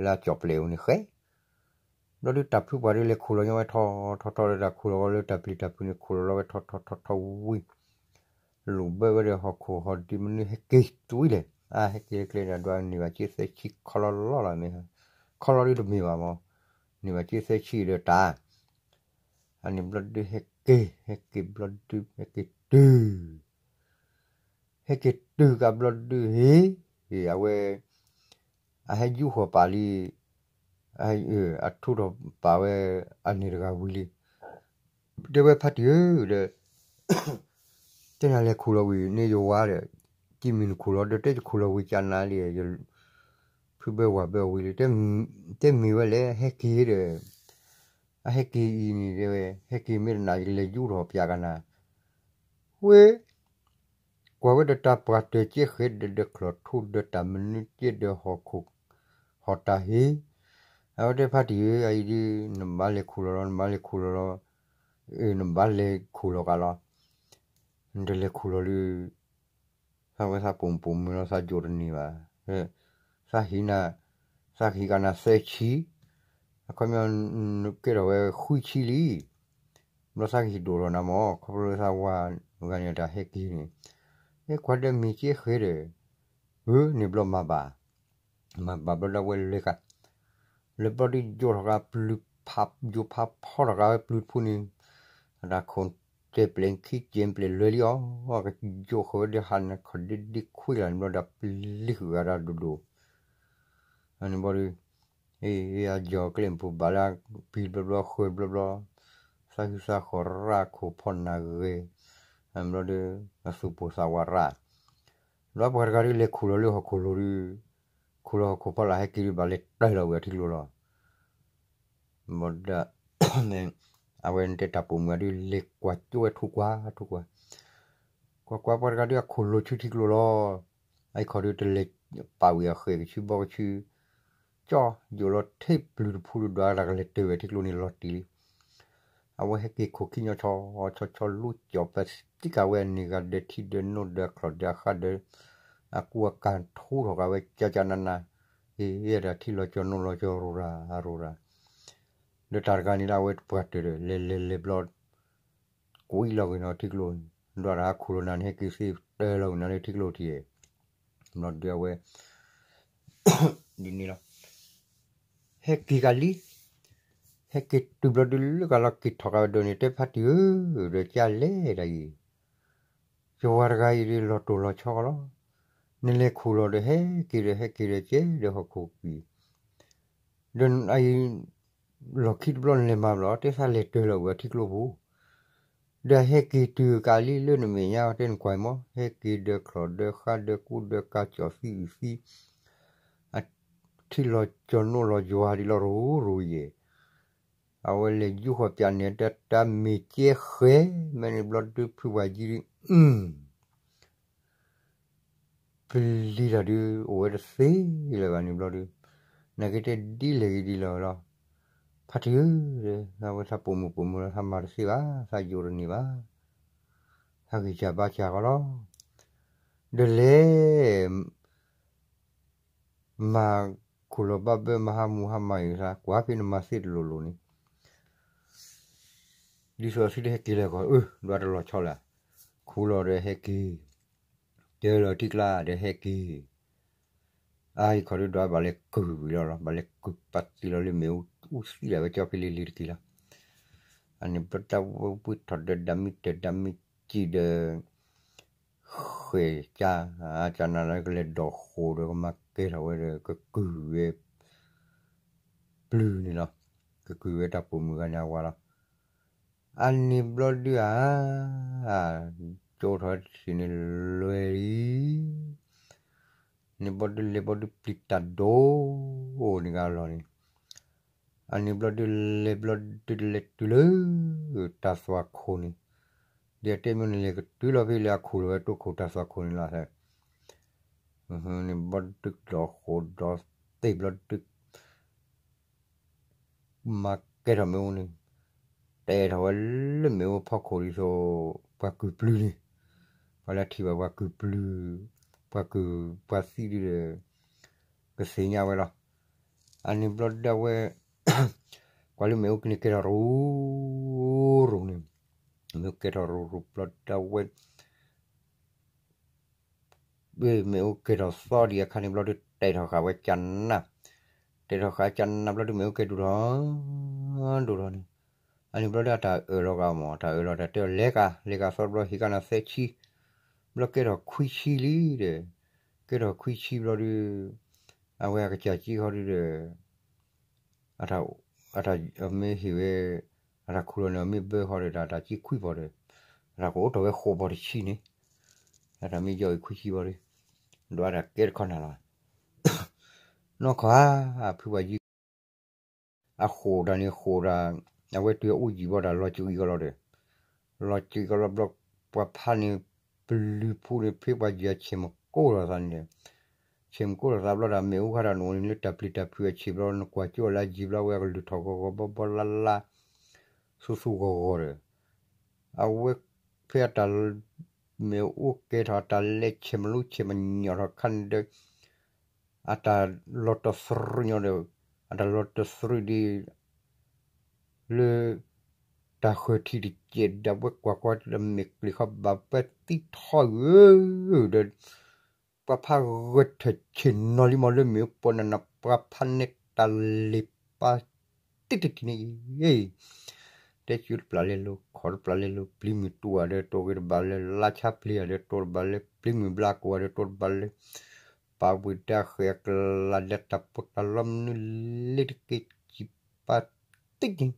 လၢအကၠီၣ်ပျဲၢ်အံၤန့ၣ်ဃဲ ဘျီဒုးတၢ်ဖုပှၢ်ဒုးလဲၤခူၣ်လီၤညီဝဲထီထီထီဒီးတၢ်ခူၣ်လီၤဝဲလၢတၢ်ပျံၤတၢ်ဖုးန့ၣ် ခူၣ်လီၤလီၤဝဲထီထီထီထီဝံၤ လူၤဘၢဝဲဒီးဟီၣ်ခိၣ်ဟီၣ်ဒံးမနုၤဟဲက့ၤတွံၢ်လဲၣ်, အါ ဟဲက့ၤကျဲဒၣ် ဒွးန့ၢ်ဘၣ်က့သၢဆံခီလီၤလီၤလီၤမ့ၢ်, ခီလီၤဒုးတမ့ၢ်ဘၣ်မး, န့ၢ်ဘၣ်က့သၢဆံဒီးတၢ်, အန့ၣ်ဘျီဒုးဟဲက့ၤ ဟဲက့ၤဘျီဒုး ဟဲက့ၤတုၤ ဟဲက့ၤတုၤကးဘျီဒုးဟ့ၣ်, အဝဲ အဟဲယူၢ်ဃီၤပာ်လံ, အထူထီၣ်ပာ်ဝဲ အန့ၣ်တဂၤဝံၤလံ, တဲဝဲဖါတံၢ်ဧၢဒီး တဲနၤလဲၤခူၣ်လီၤဝံၤန့ၣ်ယဝၤဒီး ကံမံၤနခူၣ်လီၤဒီး တဲယခူၣ်လီၤဝံၤကနၤလံ, ဖုဘၢဝၤဘၢဝံၤလံ, တဲမ့ၢ်ဝဲလဲၣ် ဟဲက့ၤဒီး အဟဲက့ၤအံၤန့ၣ်တဲဝဲ ဟဲက့ၤမ့ၢ်တနၤယလဲၤယူၢ်ထီၣ်ပၠးကနၤ, ဝဲ ကွၢ်ဝဲဒီးတၢ်ပှၢ်တၢၢ်ကဲဃဲဒီး ဒီးချီၣ်ထူဒီးတၢ်မနုၤကဲဒီးဟီၣ်ခိၣ် ဟီၣ်တၢ်ဟ့ၣ်, အဝဲတဲဖါတံၢ်ဧၢ အအံၤဒုး နဘၣ်လဲၤခူၣ်လီၤလီၤ နဘၣ်လဲၤခူၣ်လီၤလီၤ, နဘၣ်လဲၤခူၣ်လီၤကးလီၤ, နတလဲၤခူၣ်လီၤလၢ သးဝဲသးပိာ်မုၣ်ပိာ်မုၣ်လီၤ သးယိာ်တန့ၢ်ဘၣ်, သးဟံးနၤ, သးကဟံးကနၤသၢဆံ, အခီပညီ ကဲထီၣ်ဝဲဃုဆံလံ, ဘျီသးကဟံးဒိၣ်ထီၣ်နၤမး ခီဖျိလၢသးဝၤဂၤန့ၣ်တၢ်ဟဲက့ၤန့ၣ်, ဟဲကွၢ်ဒီးမ့ၢ်က့ဃဲဒီး, အၢ န့ၣ်ဘျီမၤဘၣ် မၤဘၣ်ဘျီဒၣ်ဝဲလဲၤကး, လဲၤဘျီဒုးယိာ်ထီၣ်ကးပျုၤ ယိာ်ဖးဖီထီၣ်ကးဝဲပျုၤတဖုန့ၣ်, အတၢ်ခိၣ်တဲပျဲၢ်ခံက့ၤပျဲၢ်လွဲၤလံအီၤ, ကယိာ်ဃီၤဝဲဒၣ်ဟးနၤခီၣ်ဒ့ဒ့ခွံလၢ်န့ၣ်ဘျီဒၣ်ပျံၤဃုာ်ဂၤဒၣ်ဒိၣ်ဒိၣ်, အန့ၣ်ဘျီဒုး အယီၤကျဲမုၢ်ပူၤဘၣ်လၢပံၤဘျီဘျီဃၢၤဘျီဘျီ, သးဟုသးဃီၤရၣ်ခိၣ်ဖီနၢ်ဂဲၤ, ဘျီဒုး အသူၣ်ပိၢ်သးဝးရၣ်, ဘျီပှၤတဂၤဒုးလဲၤခူၣ်လီၤလၢဟီၣ်ခိၣ်လိၤဒုး, ခူၣ်လီၤဟီၣ်ခိၣ်ဖီလာ်ဟဲက့ၤဒုးဘၣ်လဲၤတၢၢ်လီၤဝဲအထံကျိလီၤ ဘၣ်ဒၣ် အဝဲတဲတၢ်ပိာ်မုၣ်ဂၤဒုးလဲၤကွၢ်ကၠိဝဲထူကွၢ်ထူကွၢ်, ကွၢ်ကွၢ်ပှၤတဂၤဒုးအခိၣ်လိၤဆူထံကျိလီၤ, အံၤခီၣ်ဒုးတလဲၤပာ်ဝံၤအဃဲၢ်ကဆူဘီကဆူ, ကၠီယိာ်လီၤထဲပျုၤတဖုဒုးဒွးတၢ်ကလဲၤတၢၢ်ဝဲထံကျိန့ၣ်လီၤတံၢ်လံ, အဝဲဟဲက့ၤခိၣ်ခံညီဆီဆီဆီ လူၤကၠီၣ်ပသံကၤဝဲန့ၣ်ဂၤ ဒီးထံဒီးနိဒီးချီၣ်ဒီးအဃၣ်ဒီး အကူအကၤထူထီၣ်ကၤဝဲ ကကနနၤ, ဟ့ၣ်ဒီးထံလီၤကၠီၤနိလီၤကၠီၤ ရိရၤရိရၤ, ဒီးတၢ်တဂၤန့ၣ်လၢအဝဲတပှၢ်တၢၢ်ဒီး လဲၤလဲၤလဲၤဘျီ ကွံာ်လီၤက့ၤနီၤထံကျိန့ၣ်, ဒွးတၢ်ဟးခူၣ်လီၤနၤန့ၣ် ဟဲက့ၤသ့တၢ်လီၤက့ၤနၤလၢထံကျိထံၣ်, ဘျီဒုးအဝဲ ဒ်န့ၣ်လီၤ. ဟဲက့ၤကးလံ, ဟဲက့ၤတုၤဘျီဒုးလၢကလီၤက့ၤထီၣ်ကးဝဲဒီးန့ၣ် တဲဖါတံၢ်ဧၢ, ဒီးကလဲၤဒၣ်အံၤ, ယဝၤတဂၤအံၤဒုးလီၤတိၢ်လီၤဆီကလီၤ, နလဲၤခူၣ်လီၤဒီးဟဲက့ၤဒီး ဟဲက့ၤဒီးကဲဒီးဟီၣ်ခိၣ်ကွံာ်, ဒီးအအံၤ လီၢ်ခံတဘျီနလဲၤမၤဘျီ တဲသးလဲၤတၢ်လီၤဝဲထံကျိပူၤ ဒီးဟဲက့ၤတုၤကးလံလၢနမဲာ်ညါ တဲနကွၢ်မး ဟဲက့ၤဒီးချီၣ်ဒီးဃါဒီးကူဒီးကၤကၠီၣ်သံအုၣ်သံ, အထံလီၤကၠီၤနိလီၤယွၤဒ်လီၤရူၤရူၤယဲၢ်, အဝဲလဲၤယူဃီၤပၠးန့ၣ် တၢ်တၢ်မ့ၢ်ကဲဃဲၤ မ့ၢ်န့ၣ်ဘျီဒုးဖုပှၤယံၤဒုး ပျံၤတၢ်ဒုး အိၣ်ဝဲတသ့လၢၤဘၣ်န့ၣ်ဘျီဒုး, နာ်က့တဲဒ်လဲၣ်ဂ့ၤဒ်လဲၣ်လီၤ, ဖါတံၢ်ဧၢ, သးဝဲသးပိာ်မုၣ်ပိာ်မုၣ်လီၤ သးမၤတသ့ဘၣ်, သးယိးတန့ၢ်ဘၣ်, သးဂံၢ်စၢ်ဘါစၢ်ကီးလီၤ, ဒီးလဲၤ မၤခူၣ်လီၤဘၣ်ဘၢမၤဟါမူဟါမၢ်အံၤသး ကွၢ်ဖဲနမၤသ့တလိၤလိၤန့ၣ် ဒ်သိးအသုတဟဲက့ၤလၢၤကီး အၢ ဒွးတလီၤဆီလၢ်, ခူၣ်လီၤဒီးဟဲက့ၤ, တၢ်လီၤထံကျါဒီးဟဲက့ၤ, အအံၤခီဒုးဒွးဘၣ်လဲၤကုၢ်ဝံၤလီၤလီၤ ဘၣ်လဲၤကုၢ်ပာ်သံလီၤလၢမ့ၣ်အူအူသံလၢ်ဝဲကၠီဖဲလံၤလံၤတက့ၢ်လီၤ, အန့ၣ်ဘျီတၢ်ဝဲဝံထီၣ်ဒီးဒၣ်မံတၢၢ်ဒၣ်မံစံၣ်ဒီး ဃဲၤကၢ်, ကၢ်နၤလၢကလဲၤဒိးဃိာ်ဒီးကမၤကဲထီၣ်ဝဲဒီး ကကုၢ်ဝဲ ပျုၤန့ၣ်လီၤ, ကကုၢ်ဝဲတၢ်ပိာ်မုၣ်ဂၤန့ၣ်အဝၤလီၤ, အန့ၣ်ဘျီဒုးဧါ, ကၠိထီၣ်ဝဲတထံၣ်န့ၣ်လွဲၢ်လံ, န့ၣ်ဘျီဒုးလဲၤဘျီဒုးပျံၤတၢ်ဒိၣ်န့ၣ်ဂၤလီၤန့ၣ် အန့ၣ်ဘျီဒုးလဲၤဘျီဒုးလဲၤတုၤလၢ တၢ်သွၣ်ခိၣ်န့ၣ်, ဒီးတဲမ့ၢ်န့ၣ်လဲၤကတုၤလီၤဖဲလၢအခိၣ်လီၤဝဲတိခိၣ်တၢ်သွၣ်ခိၣ်န့ၣ်လီၤ, န့ၣ်ဘျီဒုးဒီးဃိာ်ဒီးသ့ၣ်ဘျီဒုး မၤကဲထီၣ်မ့ၣ်အူန့ၣ်, တဲထီၣ်ဝဲလၢမ့ၣ်အူဖီခိၣ်ဒ်သိး ပှၤကုၢ်ပျုၤန့ၣ်, ပှၤလၢထံၣ်ဘၣ်ပှၤကုၢ်ပျုၤ, ပှၤကုၢ်ပှၤသံဒုဒီး ကသ့ၣ်ညါဝဲလီၤ, အန့ၣ်ဘျီဒၣ်ဝဲ ကွၢ်လၢမ့ၣ်အူကန့ၣ်ကဲထီၣ်ရူၤရူၤန့ၣ်, မ့ၣ်အူကဲထီၣ်ရူၤရူၤဘျီဒၣ်ဝဲ မ့ၣ်အူကဲထီၣ်သီဒံးအခါန့ၣ်ဘျီဒုးတဲထီၣ်ဃာ်ဝဲကၢ်နၢ်, တဲထီၣ်ဃာ်ကၢ်နၢ်ဘျီဒုးမ့ၣ်အူကဲဒိၣ်ထီၣ်, ဒိၣ်ထီၣ်န့ၣ်, အန့ၣ်ဘျီဒုးအတၢ်အၢၣ်လီၤကမၢ် တၢ်အၢၣ်လီၤတၢ်တဲအီၤလဲၤကၤ လဲၤကၤသီတဘျီဟံးကၢ်နၢ်သၢဆံ, ဘျီကဲထီၣ်ခွံဆံလံဒီး, ကဲထီၣ်ခွံဆံဘျီဒုး, အဝဲအကစၢ်က့ဃီဒုဒီး အတၢ်မ့ၢ်ဟ့ၣ်ဝဲ, အတၢ်ခူၣ်လီၤန့ၣ် အမ့ၢ်ဘၢဃီဒီး တၢ်တၢ်က့ခွံပီၤဒီး, အတၢ်ကအိးထီၣ်ဝဲဃိးပီၤတဆံန့ၣ်, အတၢ်မ့ၢ်ယီအံၤခွံဆံဘီဒီး, ဒွးတၢ်ကဲတခီနၤလီၤ, နီၢ်ခီဧါ, ဖုပှၤယံၤ အဃိာ်တၢ်န့ၣ်ဃိာ်တၢ်, အဝဲတုၤအအိၣ်ယံာ်ဘီတၢ်လီၤစှံကလီၤဒီး, လီၤစှံကလီၤဘျီ, ပှၤဖးန့ၣ်, ပျုၤဖူန့ၣ် ဖဲပှၤယံၤအဆ့ၣ်မကိၢ်ထီၣ်သးန့ၣ်ဒီး, ဆ့ၣ်မကိၢ်ထီၣ်သးဘျီတၢ်မ့ၣ်အူခါတၢ်နအိၣ်န့ၣ် လၢတၢ်ပျံၤတၢ်ဖုးအဆ့ၣ်ဘျီ နကွၢ်ကၠိအလၢယံၤဘျီဝဲအကလုၢ်ထီၣ်ဂီၤဂီၤဘီဘီလါလါ, သူသူဂီၤဂီၤဒီး, အဝဲ, ဖဲအတၢ်မ့ၣ်အူကဲထီၣ်အတၢ်လဲၤဆ့ၣ်မလူဆ့ၣ်မညီၣ်ထီၣ်ခါန့ၣ်ဒီး အတၢ်လီၤတသရူးညီဒီး, အတၢ်လီၤတသရူးဒ်လၢ တၢ်ဃၢၤထံတကဲးဒၣ်ဝဲကွၢ်ကွၢ်ဒီးမ့ၢ်ကျံၤဃီဘၣ်ပှၤသံထီၣ်ဧၢ, ဒီး ပှၤဖးဂၢၢ်ထၢၣ်ဆ့ၣ်နီၤလံမီၤလၢမ့ၣ်အူပီနးနး ပှၤဖးန့ၢ်တၢ်လ့ၤပာ်တံၢ်တံၢ်န့ၣ်အံၤ တဲကၠူတပျၢ်လဲၤလိၤ ခီၣ်တပျၢ်လဲၤလိၤ ပျံၤမုၢ်တူၢ်ဧါဒီးတိၢ်ဂ့ၤတဘၣ်လၢ လါဆါပျံၤဧါဒီး တိၢ်တဘၣ်လၢ ပျံၤမုၢ်ဘျါကိၢ်ဧါဒီး တိၢ်တဘၣ်လၢ ပာ်ဝံၤတၢ်ဃဲၤအကျါဒီး တၢ်ပီးတၢ်လီမနုၤလ့ၤတက့ၤ စံးပာ်တံၢ်န့ၣ်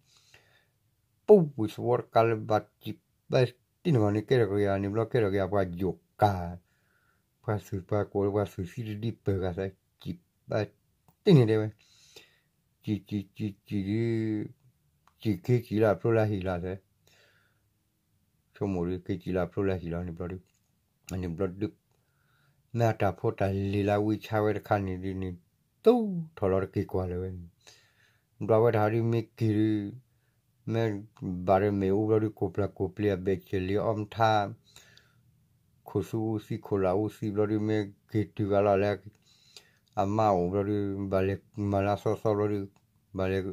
ပူၤဝံၤသဝီတကးလၢဘၣ်စံးပာ်တံၢ်န့ၣ်မီၤန့ၣ် ကဲထီၣ်က့ၤယၤန့ၣ်ဘျီ ကဲထီၣ်က့ၤယၤပှၤယိာ်ကၤ ပှၤသုးပှၤကိးလၢပှၤသုးသံတဒံပၢၢ်ဂၤသး စံးပာ်တံၢ်န့ၣ်တဲဝဲ စံးစံးစံးစံးဒုး စံးက့ၤစံးလၢအဖျိလၢဟံၣ်လီၤသဲ ဆိကမိၣ်ဒုး က့ၤစံးလၢအဖျိလၢဟံၣ်လီၤန့ၣ်ဘျီဒုး န့ၣ်ဘျီဒုး မ့ၢ်အတၢ်ဖိတၢ်လံၤလၢဝံဆါဝဲတခါန့ၣ်ဒုးန့ၣ် သူၣ်ထီၣ်လီၤတက့ၤကွၢ်လၢၤဝဲန့ၣ် ဒွးဝဲတဟးဒုးမ့ၢ်က့ၤဒုး မ့ၢ်ဘၣ်ဒီးမ့ၣ်အူဘျီဒုး ကိးပျၢ်ကိးပျ့ၤအဘဲၣ်ကလံအီၣ်မထါ ခိၣ်သူအူသံ ခိၣ်လၢအူသံဘျီဒုး မ့ၢ်က့ၤတုၤဂၤလီၤလၢ အမါအိၣ်ဘျီဒုး ဘၣ်လဲၤမၤလၢသီသီဘျီဒုး ဘၣ်လဲၤ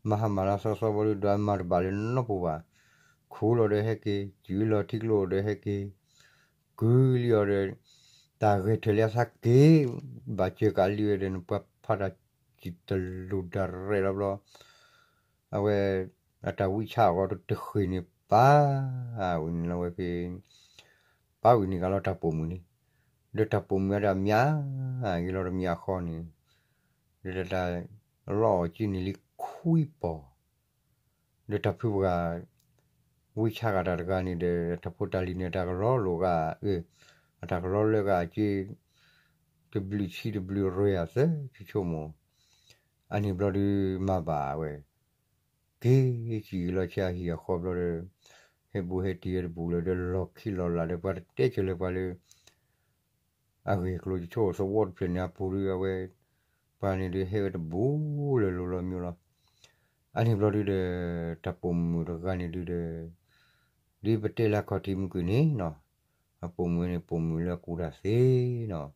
မၤဟးမၤလၢသီသီဘျီဒုး ဒီးအမၤတဘၣ်လၢနီတပူၤဘၣ်. ခူလီၤဒီးဟဲက့ၤ တုၤလီၤထံကျိဒီးဟဲက့ၤ ကုလံအီၤဒီး တၢ်ဂဲၤထၢၣ်လၢအသးက့ၤ ဘၣ်စၢၤကးလံဝဲဒီး နပှၤဖးတၢ်စံၣ်တလူၢ်ဒၣ်ရဲၣ်လီၤဘျီ အဝဲ အတၢ်ဝံဆါအဂီၢ်တဃ့ၢ်န့ၣ် ပာ်ဝံၤန့ၣ်လီၤဝဲဖဲ ပာ်ဝံၤန့ၣ်ကလီၤတၢ်ပိာ်မုၣ်န့ၣ် ဒီးတၢ်ပိာ်မုၣ်အတၢ်မၠးအံၤလီၤတမံၤအဃီန့ၣ် ဒီးတၢ်လီအီၤက့န့ၣ်လံခွံပီၢ် ဒီးတၢ်ဖုပှၢ် ဝံဆါဂၤတၢ်တဂၤန့ၣ်ဒီး တၢ်ဖိတၢ်လံၤန့ၣ် တၢ်ကလီလိာ်ဂၤ အတၢ်ကလီလၢဂၤအက့ တဘျုးဆံတဘျုးရ့အသၢဆိကမိၣ် အန့ၣ်ဘျီဒုးမၤဘၣ်ဝဲ က့ၤကံၣ်လီၤဆံအဟံၣ်အဃီဘျီဒီး ဟဲဘူးဟဲတံၢ်ဟဲတဘူးလၢၤဒီး လီၢ်ခံလီၢ်လာ်ဒီး ပှၤတတဲကၢၤလၢၤပှၤလၢ အဂ့ၢ်အကျိၤ ယဆိကမိၣ်သဝီတဖျၢၣ်န့ၣ်အပူၤဒီး အဝဲ ပှၤန့ၣ်ဒီးဟဲဝဲတဘူးလၢၤလီၤမ့ၢ်လီၤ. အန့ၣ်ဘျီဒုးဒီး တၢ်ပိာ်မုၣ်တဂၤန့ၣ်ဒုးဒီး ဒ်ပတဲလၢအခီၣ်ထံးမုၢ်ကွံာ်န့ၣ်နီၤ အပိာ်မုၣ်န့ၣ် ပိာ်မုၣ်လၢအကူၣ်တၢ်သ့နီၤ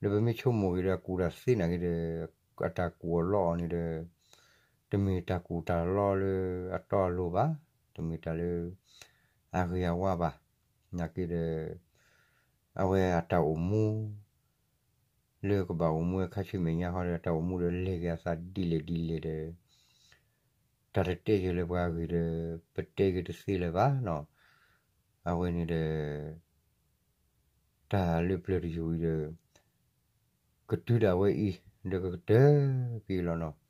ဒီးပမ့ၢ်ဆိကမိၣ်က့ၤဒီး အကူၣ်တၢ်သ့နာ်က့ဒီး အတၢ်ကူၣ်အီၤလီအီၤန့ၣ်ဒီး တမ့ၢ်တၢ်ကူၣ်တၢ်လီလၢအတီအလိၤဘၣ်, တမ့ၢ်တၢ်လၢအဂ့ၤအဝါဘၣ်. နာ်က့ဒီး အဝဲအတၢ်အိၣ်မူ လၢကဘၣ်အိၣ်မူဝဲခါဆူမဲာ်ညါဃီဒီး တၢ်အိၣ်မူဒီးလဲၤက့ၤအသးဒ်လဲၣ်ဒ်လဲၣ်ဒီး တၢ်တတဲက့ၤလၢပှၤအဂ့ၢ်ဒီး ပတဲက့ၤတသ့လၢၤဘၣ်နီၤ. အဝဲန့ၣ်ဒီး တၢ်လၢပျၢၤတယုၢ်အံၤဒီး ကတုၤဒၣ်ဝဲအံၤ ဒီးကကတၢၢ်က့ၤလီၤနီၤ.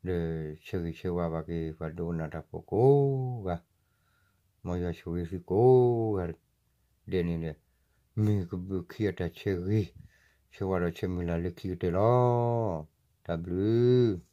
ဒီးဆၢဂ့ၤဆၢဝါဘၣ်က့ၤပှၤဒိကနၣ်တၢ်ဖိကိးဂၤ, မ်ယွၤဆိၣ်ဂ့ၤသုကိးဂၤဒဲးန့ၣ်ဒီး မုၢ်ကဘုးခံအတၢ်ဆၢဂ့ၤ ဆၢဝါဒီးဆၢမုၢ်လၢ်လၢခံကတၢၢ်လီၤ. တၢ်ဘျုး